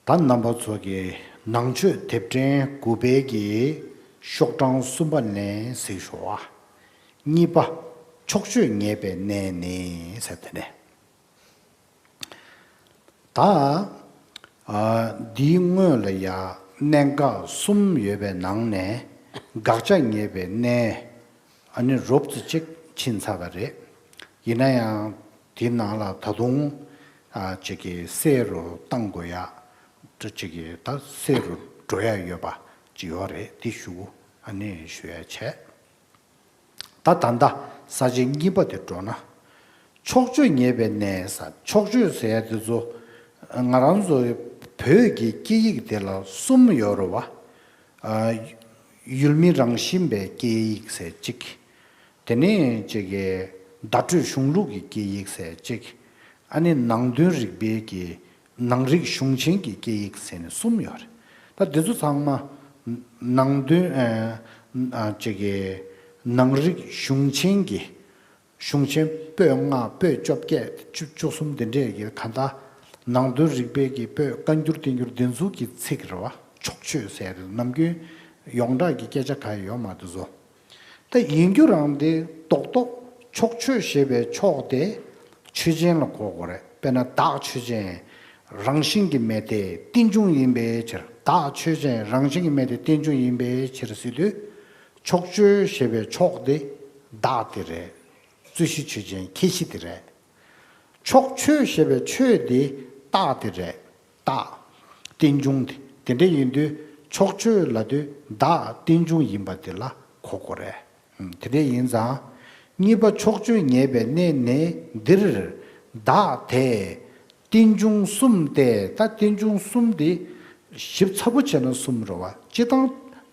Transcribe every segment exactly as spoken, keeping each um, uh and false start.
ད་རྣམ་པ་ཚོ་གི་ནང་ཆོས་དེབ་ཕྲེང་དགུ་པའི་གི་ཤོག་གྲངས་གསུམ་པ་ནས་གཟིགས་ཤོག་ཨ། གཉིས་པ། ཕྱོགས་ཆོས་ངེས་པའི་གནས་ནི་ཟེར་དེ་ནས། ད། ཨ། འདིའི་སྔོན་ལ་ཡ་གནད་འགག་གསུམ་ཡོད་པའི་ནང་ནས་དགག་བྱ་ངེས་པའི་གནས། ཨ་ནི་རོབ་ཙམ་ཅིག་ཕྱིན་ཚར་བ་རེད། ཡིན་ན་ཡང་དེའི་ནང་ལ་ད་དུང་ཨ་ཅིག་གི་གསལ་རུ་གཏང་དགོས་ཡ་ཅིག་གི་ད་གསལ་རུ་འགྲོ་ཡ་ཡོད་པ་ཅིག་ཡོད་རེད། དེ་ཞུ། ཨ་ནི་ཞུ་ཡ་བྱས། ད་ད་ལྟ་ས་བཅད་གཉིས་པ་དེ་འགྲོ་ན། ཕྱོགས་ཆོས་ངེས་པའི་གནས་ས། ཕྱོགས་ཆོས་ཟེར་ཡ་དེ་ཚོ་ང་རང་ཚོའི་བོད་ཀྱི་སྐད་ཡིག་དེ་ལ་གསུམ་ཡོད་རེད་བ། ཨ། ཡུལ་མིང་རང་བཞིན་པའི་སྐད་ཡིག་ཟེར་གཅིག་དེ་ནས་ཅིག་གི་བརྡ་སྤྲོད་གཞུང་ལུགས་ཀྱི་སྐད་ཡིག་ཟེར་གཅིག་ཨ་ནི་ནང་དོན་རིག་པའི་གི་ནང་རིག་གཞུང་ཆེན་གྱི་སྐད་ཡིག་ཟེར་ནས་གསུམ་ཡོད་རེད། ད་འདི་ཚོ་ཚང་མ་ནང་དོན་ཨ་ཅིག་གི་ནང་རིག་གཞུང་ཆེན་གྱི་གཞུང་ཆེན་པོད་ལྔ་པོད་བཅོ་བརྒྱད་བཅུ་བཅུ་གསུམ་དེ་འདྲས་ཀྱི་གང་ལྟར་ནང་དོན་རིག་པའི་གི་པོད་བཀའ་འགྱུར་བསྟན་འགྱུར་འདི་ཚོ་གི་ཚིག་རེད་བ། ཕྱོགས་ཆོས་ཟེར་ནམ་རྒྱུན་ཡོངས་གྲགས་ཀྱི་སྐད་ཆ་ག་ཡོད་མ་འདུག་བཟོ། ད་ཡིན་རྒྱུ་རང་དེ་རྡོག་རྡོག་ཕྱོགས་ཆོས་ཞེས་པའི་ཕྱོགས་དེ་ཆོས་ཅན་ལ་གོ་དགོས་རེད། དཔེར་ན་བདག་ཆོས་ཅན། རང་བཞིན་གྱིས་མེད་དེ་རྟེན་འབྱུང་ཡིན་པའི་ཕྱིར། བདག་ཆོས་ཅན། རང་བཞིན་གྱིས་མེད་དེ་རྟེན་འབྱུང་ཡིན་པའི་ཕྱིར་ཟེར་དུས། ཕྱོགས་ཆོས་ཞེས་པའི་ཕྱོགས་དེ་བདག་དེ་རེད། རྩོད་གཞི་ཆོས་ཅན་ཁྱད་གཞི་དེ་རེད། ཕྱོགས་ཆོས་ཞེས་པའི་ཆོས་དེ་རྟགས་དེ་རེད། རྟགས། རྟེན་འབྱུང་དེ། དེ་འདྲ་ཡིན་དུས་ཕྱོགས་ཆོས་ལབ་དུས་བདག་རྟེན་འབྱུང་ཡིན་པ་དེ་ལ་གོ་དགོས་རེད། ཨུམ། དེ་འདྲ་ཡིན་ཙང་། གཉིས་པ་ཕྱོགས་ཆོས་ངེས་པའི་གནས་ནི་འདིར། བདག་དེ་རྟེན་འབྱུང་གསུམ་སྟེ། ད་རྟེན་འབྱུང་གསུམ་དེ་ཞིབ་ཚགས་པོ་བྱས་ན་གསུམ་རེད་བ། སྤྱིར་བཏང་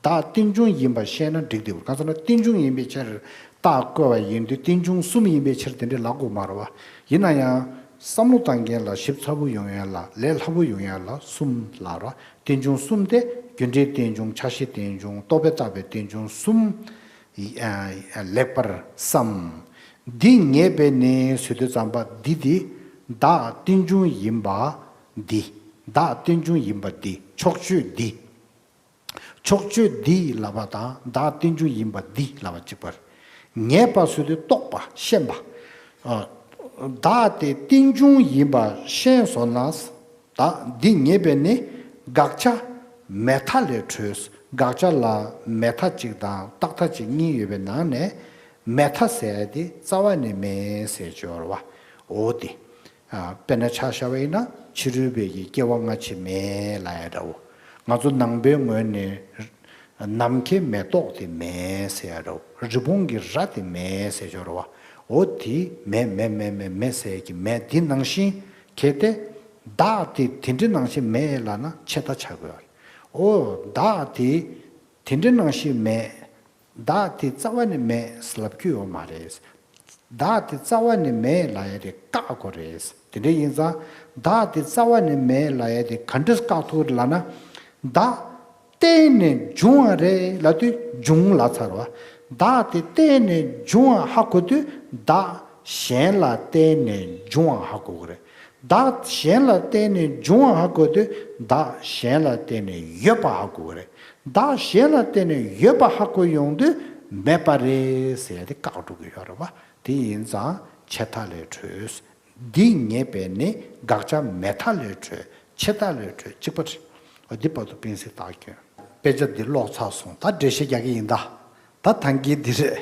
བདག་རྟེན་འབྱུང་ཡིན་པ་ཤེས་ན་འགྲིག་འདུག་གང་ཟེར་ན་རྟེན་འབྱུང་ཡིན་པའི་ཕྱིར་རྟགས་བཀོད་པ་ཡིན་དུས་རྟེན་འབྱུང་གསུམ་ཡིན་པའི་ཕྱིར་དེ་འདྲ་ལབ་དགོས་མ་རེད་བ། ཡིན་ན་ཡང་བསམ་བློ་བཏང་མཁན་ལ་ཞིབ་ཚགས་པོ་ཡོང་ཡ་ལ་ལས་སླ་པོ་ཡོང་ཡ་ལ་གསུམ་ལབ་ར། རྟེན་འབྱུང་གསུམ་སྟེ་རྒྱུ་འབྲས་རྟེན་འབྱུང་། ཆ་ཤས་རྟེན་འབྱུང་། རྟོག་པས་བཏགས་པའི་རྟེན་འབྱུང་གསུམ། ཨ། ལེགས་པར་བསམ། འདི་ངེས་པས་ནི་ཟེར་དུས་ཙམ་པ་འདི་དེ་བདག་རྟེན་འབྱུང་ཡིན་པ་འདི། བདག་རྟེན་འབྱུང་ཡིན་པ་འདི། ཕྱོགས་ཆོས་འདི། ཕྱོགས་ཆོས་འདི་ལབ་པ་དང་བདག་རྟེན་འབྱུང་ཡིན་པ་འདི་ལབ་པ་གཅིག་པ་རེད། ངེས་པ་ཟེར་དུས་རྟོགས་པ་ཤེས་པ། ཨ། བདག་དེ་རྟེན་འབྱུང་ཡིན་པ་ཤེས་སོང་ན། ད་འདི་ངེས་པས་ནི་དགག་བྱ་མེད་མཐའ་ལས་གྲོལ། དགག་བྱ་ལ་མེད་མཐའ་གཅིག་དང་རྟག་མཐའ་གཅིག་གཉིས་ཡོད་པའི་ནང་ནས་མེད་མཐའ་ཟེར་ཡ་དེ་རྩ་བ་ནས་མེད་ཟེར་གྱི་ཡོད་རེད་བ། འོ་དེ། ཨ། དཔེར་ན་ཆ་བཞག་པ་ཡིན་ན་ཕྱི་རོལ་པའི་གི་སྐྱེ་བ་སྔ་ཕྱི་མེད་ལབ་ཡ་འདྲ་བོ། ང་ཚོ་ནང་པའི་ངོས་ནས་ནམ་མཁའི་མེ་ཏོག་དེ་མེད་ཟེར་ཡ་འདྲ་བོ། རི་བོང་གི་རྭ་དེ་མེད་ཟེར་གྱི་ཡོད་རེད་བ། འོ་དེ་མེད་མེད་མེད་མེད་མེད་ཟེར་གྱི་མེད། དེ་ནང་བཞིན་གལ་ཏེ་བདག་དེ་དེ་འདྲ་ནང་བཞིན་མེད་ལབ་ན་ཆད་ལྟ་ཆགས་དགོས་པ་རེད། འོ་བདག་དེ་དེ་འདྲ་ནང་བཞིན་མེད། བདག་དེ་རྩ་བ་ནས་མེད་ལབ་རྒྱུ་ཡོད་མ་རེད། བདག་དེ་རྩ་བ་ནས་མེད་ལབ་ཡ་དེ་བཀག་དགོས་རེད། དེ་འདྲ་ཡིན་ཙང་བདག་དེ་རྩ་བ་ནས་མེད་ལབ་ཡ་དེ་ག་འདྲས་བཀག་ཐུབ་རེད་ལབ་ན། བདག་བརྟེན་ནས་འབྱུང་བ་རེད་ལབ་དུས་འབྱུང་ལབ་ཚར་བ། བདག་དེ་བརྟེན་ནས་འབྱུང་བ་ཧ་གོ་དུས་བདག་གཞན་ལ་བརྟེན་ནས་འབྱུང་བ་ཧ་གོ་གི་རེད། བདག་གཞན་ལ་བརྟེན་ནས་འབྱུང་བ་ཧ་གོ་དུས་བདག་གཞན་ལ་བརྟེན་ནས་ཡོད་པ་ཧ་གོ་གི་རེད། བདག་གཞན་ལ་བརྟེན་ནས་ཡོད་པ་ཧ་གོ་ཡོང་དུས་མེད་པ་རེད་ཟེར་ཏེ་བཀག་འགྲོ་གི་ཡོད་རེད་བ། དེ་ཡིན་ཙང་ཆད་མཐའ་ལས་གྲོལ། འདི་ངེས་པས་ནི་དགག་བྱ་མེད་མཐའ་ལས་གྲོལ། ཆད་མཐའ་ལས་གྲོལ་གཅིག་པ་རེད། འོ་འདི་བར་དུ་སྤེན་སྲིད་རྟགས་སྐྱོན། དཔེ་ཆ་འདི་ཀློག་ཚར་སོང་། ད་འགྲེལ་བཤད་རྒྱག་གི་ཡིན་ད། ད་ཐང་གི་འདི་རེད།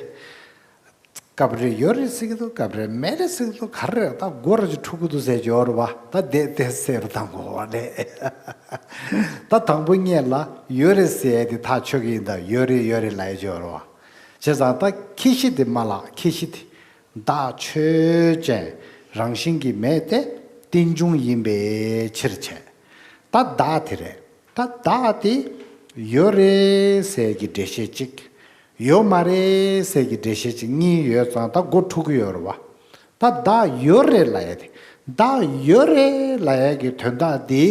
སྐབས་རེ་ཡོད་རེད་ཟེར་གྱི་འདུག་སྐབས་རེ་མེད་རེད་ཟེར་གྱི་འདུག་ག་རེ་རེད། ད་སྒོ་ར་ཅིག་འཁྲུག་གི་འདུག་ཟེར་གྱི་ཡོད་རེད་བ། ད་དེ་དེ་སེ་རུ་དང་གོ་བ་རེད། ད་དང་པོ་ཉིད་ལ་ཡོད་རེད་ཟེར་ཡ་དེ་ཐག་ཆོད་ཀྱི་ཡིན། ད་ཡོད་རེད་ཡོད་རེད་ལབ་ཡ་ཅིག་ཡོད་རེད་བ། བྱས་ཙང་ད་ཁྱད་གཞི་དེ་མ་ལགས། ཁྱད་གཞི་དེ་བདག་ཆོས་ཅན། རང་བཞིན་གྱིས་མེད་དེ་རྟེན་འབྱུང་ཡིན་པའི་ཕྱིར་བྱས། ད་བདག་དེ་རེད། ད་བདག་དེ་ཡོད་རེད་ཟེར་གྱི་འགྲེལ་བཤད་གཅིག་ཡོད་མ་རེད་ཟེར་གྱི་འགྲེལ་བཤད་གཅིག་གཉིས་ཡོད་ཙང་ད་སྒོ་འཁྲུག་གི་ཡོད་རེད་བ། ད་བདག་ཡོད་རེད་ལབ་ཡ་དེ། བདག་ཡོད་རེད་ལབ་ཡ་གི་དོན་དག་དེ་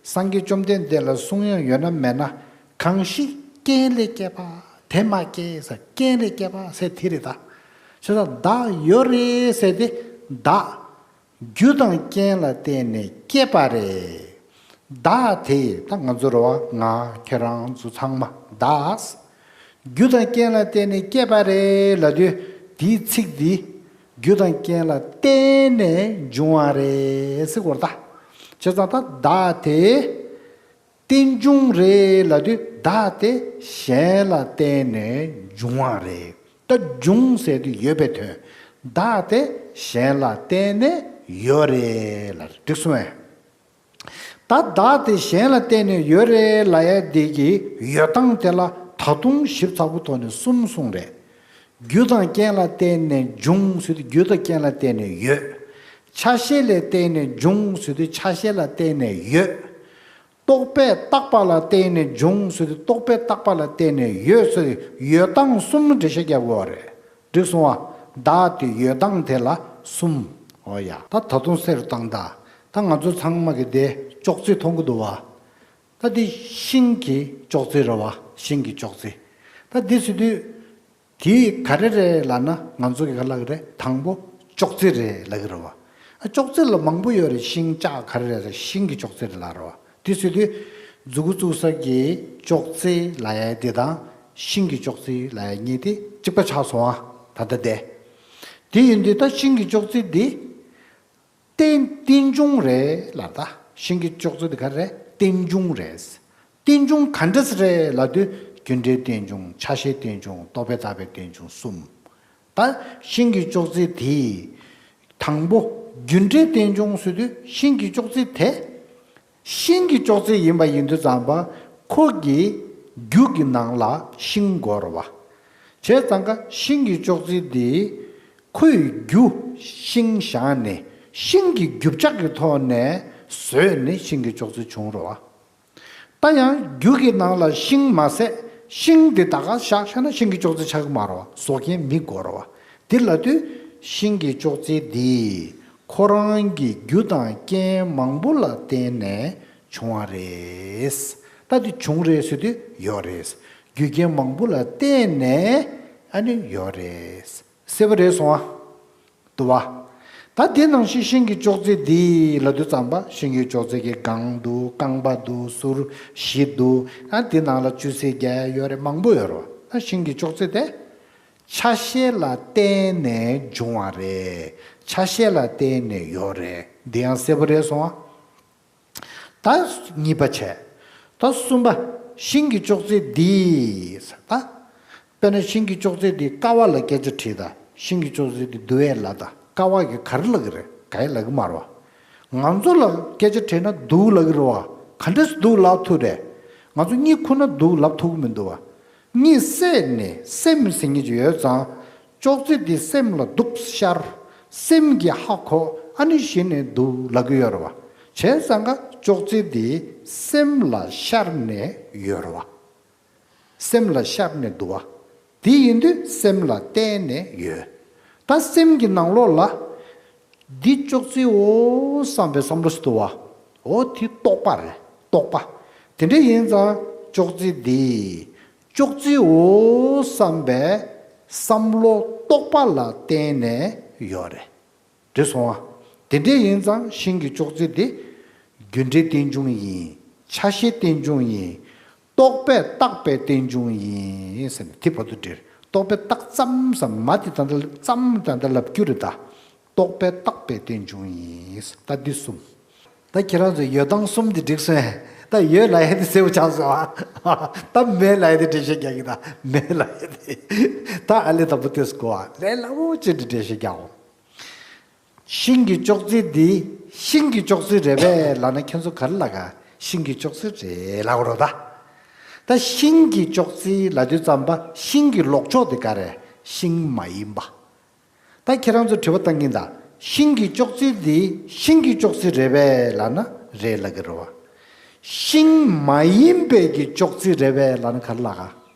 སངས་རྒྱས་བཅོམ་ལྡན་འདས་ལ་གསུང་ཡ་ཡོད་ན་མེད་ན། གང་ཞིག་རྐྱེན་ལས་སྐྱེས་པ་དེ་མ་སྐྱེས་ཟེར། རྐྱེན་ལས་སྐྱེས་པ་ཟེར་དེ་རེད་ད། བྱས་ཙང་བདག་ཡོད་རེད་ཟེར་དེ་བདག་རྒྱུ་དང་རྐྱེན་ལ་བརྟེན་ནས་སྐྱེས་པ་རེད། བདག་དེ་ད་ང་ཚོ་རེད་བ། ང་ཁྱེད་རང་ཚོ་ཚང་མ་བདག་རྒྱུ་དང་རྐྱེན་ལ་བརྟེན་ནས་སྐྱེས་པ་རེད་ལབ་དུས། དེའི་ཚིག་འདི་རྒྱུ་དང་རྐྱེན་ལ་བརྟེན་ནས་འབྱུང་བ་རེད་ཟེར་དགོས་རེད་ད། བྱས་ཙང་ད་བདག་དེ་རྟེན་འབྱུང་རེད་ལབ་དུས། བདག་དེ་གཞན་ལ་བརྟེན་ནས་འབྱུང་བ་རེད། ད་འབྱུང་ཟེར་དུས་ཡོད་པའི་དོན། བདག་དེ་གཞན་ལ་བརྟེན་ནས་ཡོད་རེད་ལབ་རེད། འགྲིག་སོང་ངས། ད་བདག་དེ་གཞན་ལ་བརྟེན་ནས་ཡོད་རེད་ལབ་ཡ་དེ་གི་ཡོད་སྟངས་དེ་ལ་ད་དུང་ཞིབ་ཚགས་པོ་ཐོག་ནས་གསུམ་གསུངས་རེད། རྒྱུ་དང་རྐྱེན་ལ་བརྟེན་ནས་འབྱུང་ཟེར་དུས་རྒྱུ་དང་རྐྱེན་ལ་བརྟེན་ནས་ཡོད། ཆ་ཤས་ལ་བརྟེན་ནས་འབྱུང་ཟེར་དུས་ཆ་ཤས་ལ་བརྟེན་ནས་ཡོད། རྟོག་པས་བཏགས་པ་ལ་བརྟེན་ནས་འབྱུང་ཟེར་དུས་རྟོག་པས་བཏགས་པ་ལ་བརྟེན་ནས་ཡོད་ཟེར་ཡོད་སྟངས་གསུམ་འགྲེལ་བཤད་རྒྱག་དགོས་པ་རེད། འགྲིག་སོང་བ། བདག་དེ་ཡོད་སྟངས་དེ་ལ་གསུམ། འོ་ཡ། ད་ད་དུང་གསལ་རུ་བཏང་ད། ད་ང་ཚོ་ཚང་མ་གི་དེ་ཅོག་ཙེ་མཐོང་གི་འདུག་བ། ད་དེ་ཤིང་གི་ཅོག་ཙེ་རེད་བ། ཤིང་གི་ཅོག་ཙེ། ད་དེ་ཟེར་དུས། དེ་ག་རེ་རེད་ལབ་ན། ང་ཚོ་གི་ག་ལབ་ཀྱི་རེད། དང་པོ་ཅོག་ཙེ་རེད་ལབ་ཀྱི་རེད་བ། ཨ། ཅོག་ཙེ་ལ་མང་པོ་ཡོད་རེད། ཤིང་ལྕགས་ག་རེ་རེད། ཤིང་གི་ཅོག་ཙེ་རེད་ལབ་རེད་བ། དེ་ཟེར་དུས་མཛུ་གུ་བཙུགས་ས་གི་ཅོག་ཙེ་ལབ་ཡ་དེ་དང་ཤིང་གི་ཅོག་ཙེ་ལབ་ཡ་གཉིས་དེ་གཅིག་པ་ཆགས་སོང་ཨ། ད་ལྟ་དེ། དེ་ཡིན་དུས་ད་ཤིང་གི་ཅོག་ཙེ་འདི་རྟེན་རྟེན་འབྱུང་རེད་ལབ། ད་ཤིང་གི་ཅོག་ཙེ་འདི་ག་རེ་རེད། རྟེན་འབྱུང་རེད། རྟེན་འབྱུང་ག་འདྲ་སེ་རེད་ལབ་དུས། རྒྱུ་འབྲས་རྟེན་འབྱུང་། ཆ་ཤས་རྟེན་འབྱུང་། རྟོག་པས་བཏགས་པའི་རྟེན་འབྱུང་གསུམ། ད་ཤིང་གི་ཅོག་ཙེ་དེ་དང་པོ་རྒྱུ་འབྲས་རྟེན་འབྱུང་ཟེར་དུས་ཤིང་གི་ཅོག་ཙེ་དེ། ཤིང་གི་ཅོག་ཙེ་ཡིན་པ་ཡིན་དུས་ཙམ་པ། ཁོ་གི་རྒྱུ་གི་ནང་ལ་ཤིང་དགོས་རེད་བ། བྱས་ཙང་ཀ་ཤིང་གི་ཅོག་ཙེ་འདི་ཁོའི་རྒྱུ་ཤིང་བཞག་ནས། ཤིང་གི་རྒྱུ་ཆ་གི་ཐོག་ནས་བཟོས་ནས་ཤིང་གི་ཅོག་ཙེ་བྱུང་རེད་བ། ད་ཡང་རྒྱུ་གི་ནང་ལ་ཤིང་མ་ཟད། ཤིང་འདི་ད་ག་བཞག་བཞག་ན་ཤིང་གི་ཅོག་ཙེ་ཆགས་ཀྱི་མ་རེད་བ། བཟོ་མཁན་མི་དགོས་རེད་བ། དེ་ལབ་དུས་ཤིང་གི་ཅོག་ཙེ་འདི་ཁོ་རང་གི་རྒྱུ་དང་རྐྱེན་མང་པོ་ལ་བརྟེན་ནས་བྱུང་བ་རེད། ད་དེ་བྱུང་རེད་ཟེར་དུས་ཡོད་རེད། རྒྱུ་རྐྱེན་མང་པོ་ལ་བརྟེན་ནས་ཨ་ནི་ཡོད་རེད། གསལ་པོ་རེད་སོང་ཨ། འདུག་བ། ད་དེ་ནང་བཞིན་ཤིང་གི་ཅོག་ཙེ་འདི་ལབ་དུས་ཙམ་པ། ཤིང་གི་ཅོག་ཙེ་གི་སྒང་འདུག་རྐང་པ་འདུག་ཟུར་བཞི་འདུག་ཨ། དེ་ནང་ལ་ཅུང་ཟད་རྒྱག་ཡ་ཡོད་རེད། མང་པོ་ཡོད་རེད་བ། ད་ཤིང་གི་ཅོག་ཙེ་དེ་ཆ་ཤས་ལ་བརྟེན་ནས་འབྱུང་བ་རེད། ཆ་ཤས་ལ་བརྟེན་ནས་ཡོད་རེད། འདི་ཡང་གསལ་པོ་རེད་སོང་ཨ། ད་གཉིས་པ་བྱས། ད་གསུམ་པ། ཤིང་གི་ཅོག་ཙེ་འདི། ད་དཔེར་ན་ཤིང་གི་ཅོག་ཙེ་འདི་ཀ་བ་ལ་སྐད་ཆ་དྲིས་ད། ཤིང་གི་ཅོག་ཙེ་འདི་འདུག་གས་ལབ་ད། ཀ་བ་གིས་ག་རེ་ལབ་ཀྱི་རེད། ག་ཡེ་ལབ་ཀྱི་མ་རེད་བ། ང་ཚོ་ལ་སྐད་ཆ་དྲིས་ན་འདུག་ལབ་ཀྱི་རེད་བ། ག་འདྲས་སེ་འདུག་ལབ་ཐུབ་རེད། ང་ཚོ་གཉིད་ཁུག་ན་འདུག་ལབ་ཐུབ་ཀྱི་མི་འདུག་བ། གཉིད་སད་ནས་སེམས་ཟེར་མཁན་ཅིག་ཡོད་ཙང་། ཅོག་ཙེ་འདི་སེམས་ལ་འདུག་ཤར། སེམས་ཀྱིས་ཧ་གོ། ཨ་ནི་གཞི་ནས་འདུག་ལབ་ཀྱི་ཡོད་རེད་བ། བྱས་ཙང་ཀ་ཅོག་ཙེ་འདི་སེམས་ལ་ཤར་ནས་ཡོད་རེད་བ། སེམས་ལ་ཤར་ནས་འདུག་བ། དེ་ཡིན་དུས་སེམས་ལ་བརྟེན་ནས་ཡོད། ད་སེམས་ཀྱི་ནང་ལོགས་ལ། འདི་ཅོག་ཙེའོ་བསམ་པའི་བསམ་བློ་ཞིག་འདུག་བ། འོ་དེ་རྟོག་པ་རེད། རྟོག་པ། དེ་འདྲ་ཡིན་ཙང་ཅོག་ཙེ་འདི་ཅོག་ཙེའོ་བསམ་པའི་བསམ་བློ་རྟོག་པ་ལ་བརྟེན་ནས་ཡོད་རེད། འགྲིག་སོང་ཨ། དེ་འདྲ་ཡིན་ཙང་ཤིང་གི་ཅོག་ཙེ་འདི་རྒྱུ་འབྲས་རྟེན་འབྱུང་ཡིན། ཆ་ཤས་རྟེན་འབྱུང་ཡིན། རྟོག་པས་བཏགས་པའི་རྟེན་འབྱུང་ཡིན་ཟེར་ནས་དེ་བར་དུ་འགྲེལ། རྟོག་པས་བཏགས་ཙམ་ཟེར་མ་དེ་ད་ལྟ་ཙམ་ད་ལྟ་ལབ་རྒྱུ་རེད་ད། རྟོག་པས་བཏགས་པའི་རྟེན་འབྱུང་ཡིན། ད་འདི་གསུམ། ད་ཁྱེད་རང་ཚོས་ཡོད་སྟངས་གསུམ་འདི་འགྲིག་སོང་ངས། ད་ཡོད་ལབ་ཡ་དེ་གསལ་པོ་ཆགས་སོང་ཨ། ད་མེད་ལབ་ཡ་དེ་འགྲེལ་བཤད་རྒྱག་གི། ད་མེད་ལབ་ཡ་དེ། ད་ཨ་ལས་དང་པོ་དེ་སྐོར་ལས་སླ་བོ་ཅིག་འདི་འགྲེལ་བཤད་རྒྱག་འོང་། ཤིང་གི་ཅོག་ཙེ་འདི་ཤིང་གི་ཅོག་ཙེ་རེད་པས་ལབ་ན་ཁྱེད་ཚོ་ག་རེ་ལབ་ག་ཤིང་གི་ཅོག་ཙེ་རེད་ལབ་དགོས་རེད་ད། ད་ཤིང་གི་ཅོག་ཙེ་ལབ་དུས་ཙམ་པ་ཤིང་གི་ལོགས་ཕྱོགས་དེ་ག་རེ། ཤིང་མ་ཡིན་པ། ད་ཁྱེད་རང་ཚོ་དྲི་བ་བཏང་གིན་ད། ཤིང་གི་ཅོག་ཙེ་འདི་ཤིང་གི་ཅོག་ཙེ་རེད་པས་ལབ་ན་རེད་ལབ་ཀྱི་རེད་བ། ཤིང་མ་ཡིན་པའི་གི་ཅོག་ཙེ་རེད་པས་ལབ་ན་ག་རེ་ལབ་ག་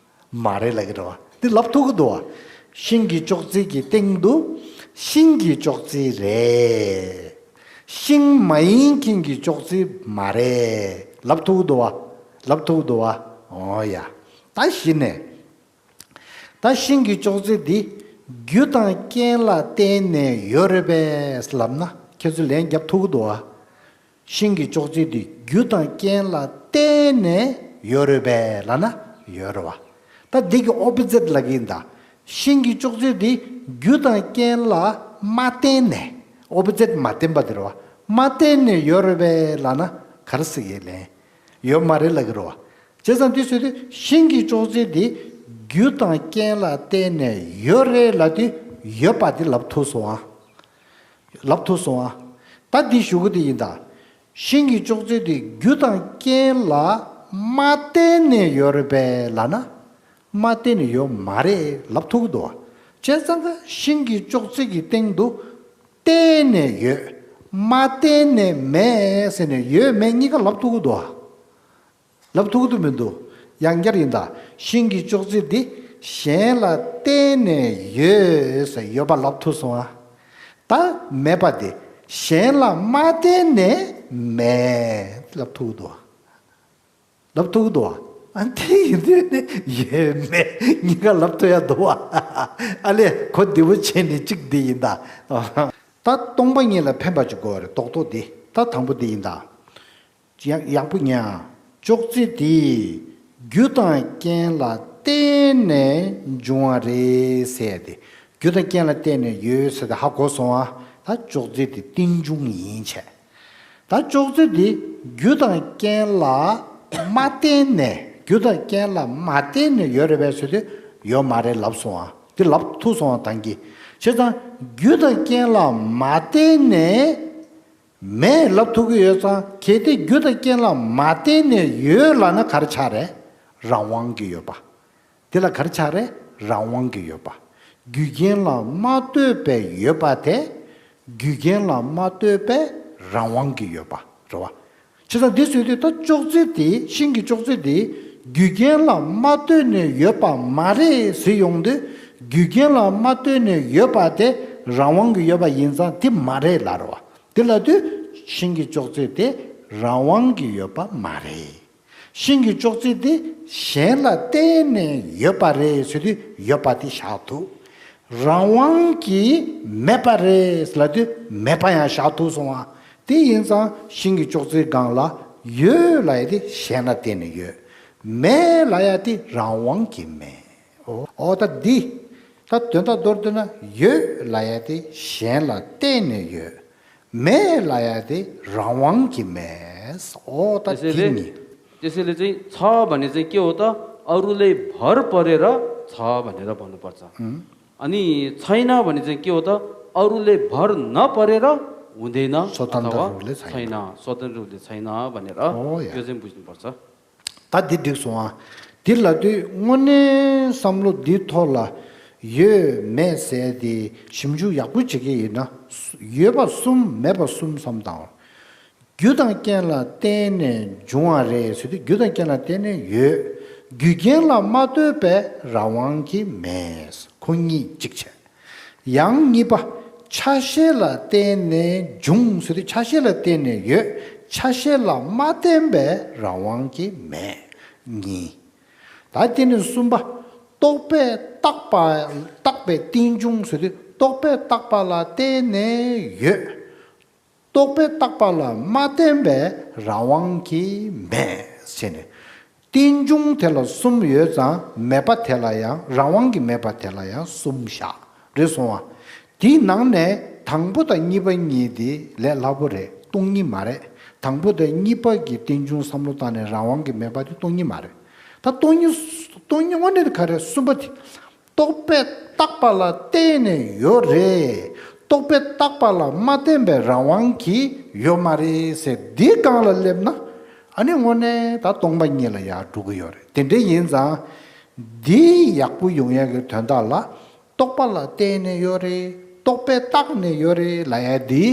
མ་རེད་ལབ་ཀྱི་རེད་བ། འདི་ལབ་ཐུབ་ཀྱི་འདུག་བ། ཤིང་གི་ཅོག་ཙེ་གི་སྟེང་དུ་ཤིང་གི་ཅོག་ཙེ་རེད། ཤིང་མ་ཡིན་མཁན་གྱི་ཅོག་ཙེ་མ་རེད་ལབ་ཐུབ་ཀྱི་འདུག་བ། ལབ་ཐུབ་ཀྱི་འདུག་བ། འོ་ཡ། ད་གཞི་ནས། ད་ཤིང་གི་ཅོག་ཙེ་འདི་རྒྱུ་དང་རྐྱེན་ལ་བརྟེན་ནས་ཡོད་རེད་པས་ལབ་ན་ཁྱེད་ཚོས་ལན་རྒྱབ་ཐུབ་ཀྱི་འདུག་བ། ཤིང་གི་ཅོག་ཙེ་དེ་རྒྱུ་དང་རྐྱེན་ལ་བརྟེན་ནས་ཡོད་རེད་པས་ལབ་ན་ཡོད་རེད་བ། ད་འདི་གི་ཨོ་པོ་ཛིཊ་ལབ་ཀྱི་ཡིན་ད། ཤིང་གི་ཅོག་ཙེ་དེ་རྒྱུ་དང་རྐྱེན་ལ་མ་བརྟེན་ནས། ཨོ་པོ་ཛིཊ་མ་བརྟེན་པ་དེ་རེད་བ། མ་བརྟེན་ནས་ཡོད་རེད་པས་ལབ་ན་ག་རེ་ཟེར་གྱི་ལན། ཡོད་མ་རེད་ལབ་ཀྱི་རེད་བ། བྱས་ཙང་དེ་ཟེར་དུས་ཤིང་གི་ཅོག་ཙེ་དེ་རྒྱུ་དང་རྐྱེན་ལ་བརྟེན་ནས་ཡོད་རེད་ལབ་དུས་ཡོད་པ་དེ་ལབ་ཐུབ་སོང་ཨ། ལབ་ཐུབ་སོང་ཨ། ད་འདི་ཞུ་གི་དེ་ཡིན་ད། ཤིང་གི་ཅོག་ཙེ་དེ་རྒྱུ་དང་རྐྱེན་ལ་མ་བརྟེན་ནས་ཡོད་རེད་པས་ལབ་ན། མ་བརྟེན་ནས་ཡོད་མ་རེད་ལབ་ཐུབ་ཀྱི་འདུག་བ། བྱས་ཙང་ཀ་ཤིང་གི་ཅོག་ཙེ་གི་སྟེང་དུ་བརྟེན་ནས་ཡོད། མ་བརྟེན་ནས་མེད་ཟེར་ནས་ཡོད་མེད་གཉིས་ཀ་ལབ་ཐུབ་ཀྱི་འདུག་བ། ལབ་ཐུབ་ཀྱི་མི་འདུག་ཡང་བསྐྱར་ཡིན་ད། ཤིང་གི་ཅོག་ཙེ་འདི་གཞན་ལ་བརྟེན་ནས་ཡོད་ཟེར་ཡོད་པ་ལབ་ཐུབ་སོང་ཨ། ད་མེད་པ་དེ་གཞན་ལ་མ་བརྟེན་ནས་མེད་ལབ་ཐུབ་ཀྱི་འདུག་ལབ་ཐུབ་ཀྱི་འདུག་བ། ཨ་དེ་ཡིན་དུས་ནི་ཡོད་མེད་གཉིས་ཀ་ལབ་ཐུབ་ཡ་འདུག་བ། ཨ་ལས་གོ་བདེ་པོ་བྱས་ནས་གཅིག་འདི་ཡིན་ད། ད་སྟོང་པ་ཉིད་ལ་ཕན་པ་ཅིག་དགོས་པ་རེད་རྡོག་རྡོག་འདི། ད་དང་པོ་འདི་ཡིན་ད། ཡག་ཡག་པོ་ཉན། ཅོག་ཙེ་དེས་རྒྱུ་དང་རྐྱེན་ལ་བརྟེན་ནས་འབྱུང་བ་རེད་ཟེར་ཏེ། རྒྱུ་དང་རྐྱེན་ལ་བརྟེན་ནས་ཡོད་ཟེར་ཏེ་ཧ་གོ་སོང་ཨ། ད་ཅོག་ཙེ་དེ་རྟེན་འབྱུང་ཡིན་བྱས། ད་ཅོག་ཙེ་དེ་རྒྱུ་དང་རྐྱེན་ལ་མ་བརྟེན་ནས། རྒྱུ་དང་རྐྱེན་ལ་མ་བརྟེན་ནས་ཡོད་རེད་པས་ཟེར་དུས་ཡོད་མ་རེད་ལབ་སོང་ཨ། དེ་ལབ་ཐུབ་སོང་ཨ་ད་གིན། བྱས་ཙང་རྒྱུ་དང་རྐྱེན་ལ་མ་བརྟེན་ནས། མེད་ལབ་ཐུབ་ཀྱི་ཡོད་ཙང་གལ་ཏེ་རྒྱུ་དང་རྐྱེན་ལ་མ་བརྟེན་ནས་ཡོད་ལབ་ན་ག་རེ་ཆགས་རེད། རང་དབང་གི་ཡོད་པ། དེ་ལ་ག་རེ་ཆགས་རེད། རང་དབང་གི་ཡོད་པ། རྒྱུ་རྐྱེན་ལ་མ་ལྟོས་པའི་ཡོད་པ་དེ། རྒྱུ་རྐྱེན་ལ་མ་ལྟོས་པའི་རང་དབང་གི་ཡོད་པ་རེད་བ། བྱས་ཙང་འདི་ཟེར་དུས་ད་ཅོག་ཙེ་དེ་ཤིང་གི་ཅོག་ཙེ་དེ་རྒྱུ་རྐྱེན་ལ་མ་ལྟོས་ནས་ཡོད་པ་མ་རེད་ཟེར་ཡོང་དུས་རྒྱུ་རྐྱེན་ལ་མ་ལྟོས་ནས་ཡོད་པ་དེ་རང་དབང་གི་ཡོད་པ་ཡིན་ཙང་དེ་མ་རེད་ལབ་རེད་བ། དེ་ལབ་དུས་ཤིང་གི་ཅོག་ཙེ་དེ་རང་དབང་གི་ཡོད་པ་མ་རེད། ཤིང་གི་ཅོག་ཙེ་དེ་གཞན་ལ་བརྟེན་ནས་ཡོད་པ་རེད་ཟེར་དུས་ཡོད་པ་དེ་བཞག་ཐུབ། རང་དབང་གིས་མེད་པ་རེད་ལབ་དུས་མེད་པ་ཡང་བཞག་ཐུབ་སོང་བ། དེ་ཡིན་ཙང་ཤིང་གི་ཅོག་ཙེའི་སྒང་ལ་ཡོད་ལབ་ཡ་དེ་གཞན་ལ་བརྟེན་ནས་ཡོད། མེད་ལབ་ཡ་དེ་རང་དབང་གིས་མེད། འོ་ད་འདི། ད་དོན་དག་མདོར་བསྡུས་ན་ཡོད་ལབ་ཡ་དེ་གཞན་ལ་བརྟེན་ནས་ཡོད། མེད་ལབ་ཡ་དེ་རང་དབང་གིས་མེད། འོ་ད་དེ་གཉིས། त्यसैले चाहिँ छ भने चाहिँ के हो त? अरूले भर परेर छ भनेर भन्नुपर्छ। अनि छैन भने चाहिँ के हो त? अरूले भर नपरेर हुँदैन अथवा स्वतन्त्र रूपले छैन। छैन, स्वतन्त्र रूपले छैन भनेर हो या। यो चाहिँ बुझ्नुपर्छ। ད་འདི་འགྲིག་སོང་ཨ། འདི་ལབ་དུས་དངོས་གནས་བསམ་བློ་འདི་ཐོག་ལ་ཡོད་མེད་ཟེར་དེ་ཞིབ་འཇུག་ཡག་པོ་བྱེད་ཀྱི་ཡིན་ན། ཡོད་པ་གསུམ་མེད་པ་གསུམ་བསམ་དང་། རྒྱུ་དང་རྐྱེན་ལ་བརྟེན་ནས་འབྱུང་བ་རེད་ཟེར་དུས་རྒྱུ་དང་རྐྱེན་ལ་བརྟེན་ནས་ཡོད། རྒྱུ་རྐྱེན་ལ་མ་ལྟོས་པའི་རང་དབང་གིས་མེད། ཁོ་གཉིས་གཅིག་བྱས། ཡང་གཉིས་པ། ཆ་ཤས་ལ་བརྟེན་ནས་འབྱུང་ཟེར་དུས་ཆ་ཤས་ལ་བརྟེན་ནས་ཡོད། ཆ་ཤས་ལ་མ་བརྟེན་པའི་རང་དབང་གིས་མེད། གཉིས། ད་དེ་ནས་གསུམ་པ། རྟོག་པས་བཏགས་པ། བཏགས་པའི་རྟེན་འབྱུང་ཟེར་དུས་རྟོག་པས་བཏགས་པ་ལ་བརྟེན་ནས་ཡོད། རྟོག་པས་བཏགས་པ་ལ་མ་བརྟེན་པའི་རང་དབང་གིས་མེད་ཟེར་ནས། རྟེན་འབྱུང་དེ་ལ་གསུམ་ཡོད་ཙང་མེད་པ་དེ་ལ་ཡང་རང་དབང་གིས་མེད་པ་དེ་ལ་ཡང་གསུམ་བཞག་རེད་སོང་བ། དེའི་ནང་ནས་དང་པོ་དང་གཉིས་པ་གཉིས་དེ་ལས་སླ་པོ་རེད། སྟོང་ཉིད་མ་རེད། དང་པོ་དང་གཉིས་པ་གི་རྟེན་འབྱུང་བསམ་བློ་བཏང་ནས་རང་དབང་གིས་མེད་པ་དེ་སྟོང་ཉིད་མ་རེད། ད་སྟོང་ཉིད། སྟོང་ཉིད་དངོས་གནས་དེ་ག་རེ་རེད། གསུམ་པ་དེ། རྟོག་པས་བཏགས་པ་ལ་བརྟེན་ནས་ཡོད་རེད། རྟོག་པས་བཏགས་པ་ལ་མ་བརྟེན་པའི་རང་དབང་གིས་ཡོད་མ་རེད་ཟེར་འདིའི་སྒང་ལ་སླེབས་ན། ཨ་ནི་དངོས་གནས་ད་སྟོང་པ་ཉིད་ལ་ཡར་འགྲོ་གི་ཡོད་རེད། དེ་འདྲ་ཡིན་ཙང་། འདི་ཡག་པོ་ཡོང་ཡག་གི་དོན་དག་ལ། རྟོག་པ་ལ་བརྟེན་ནས་ཡོད་རེད། རྟོག་པས་བཏགས་ནས་ཡོད་རེད་ལབ་ཡ་འདི།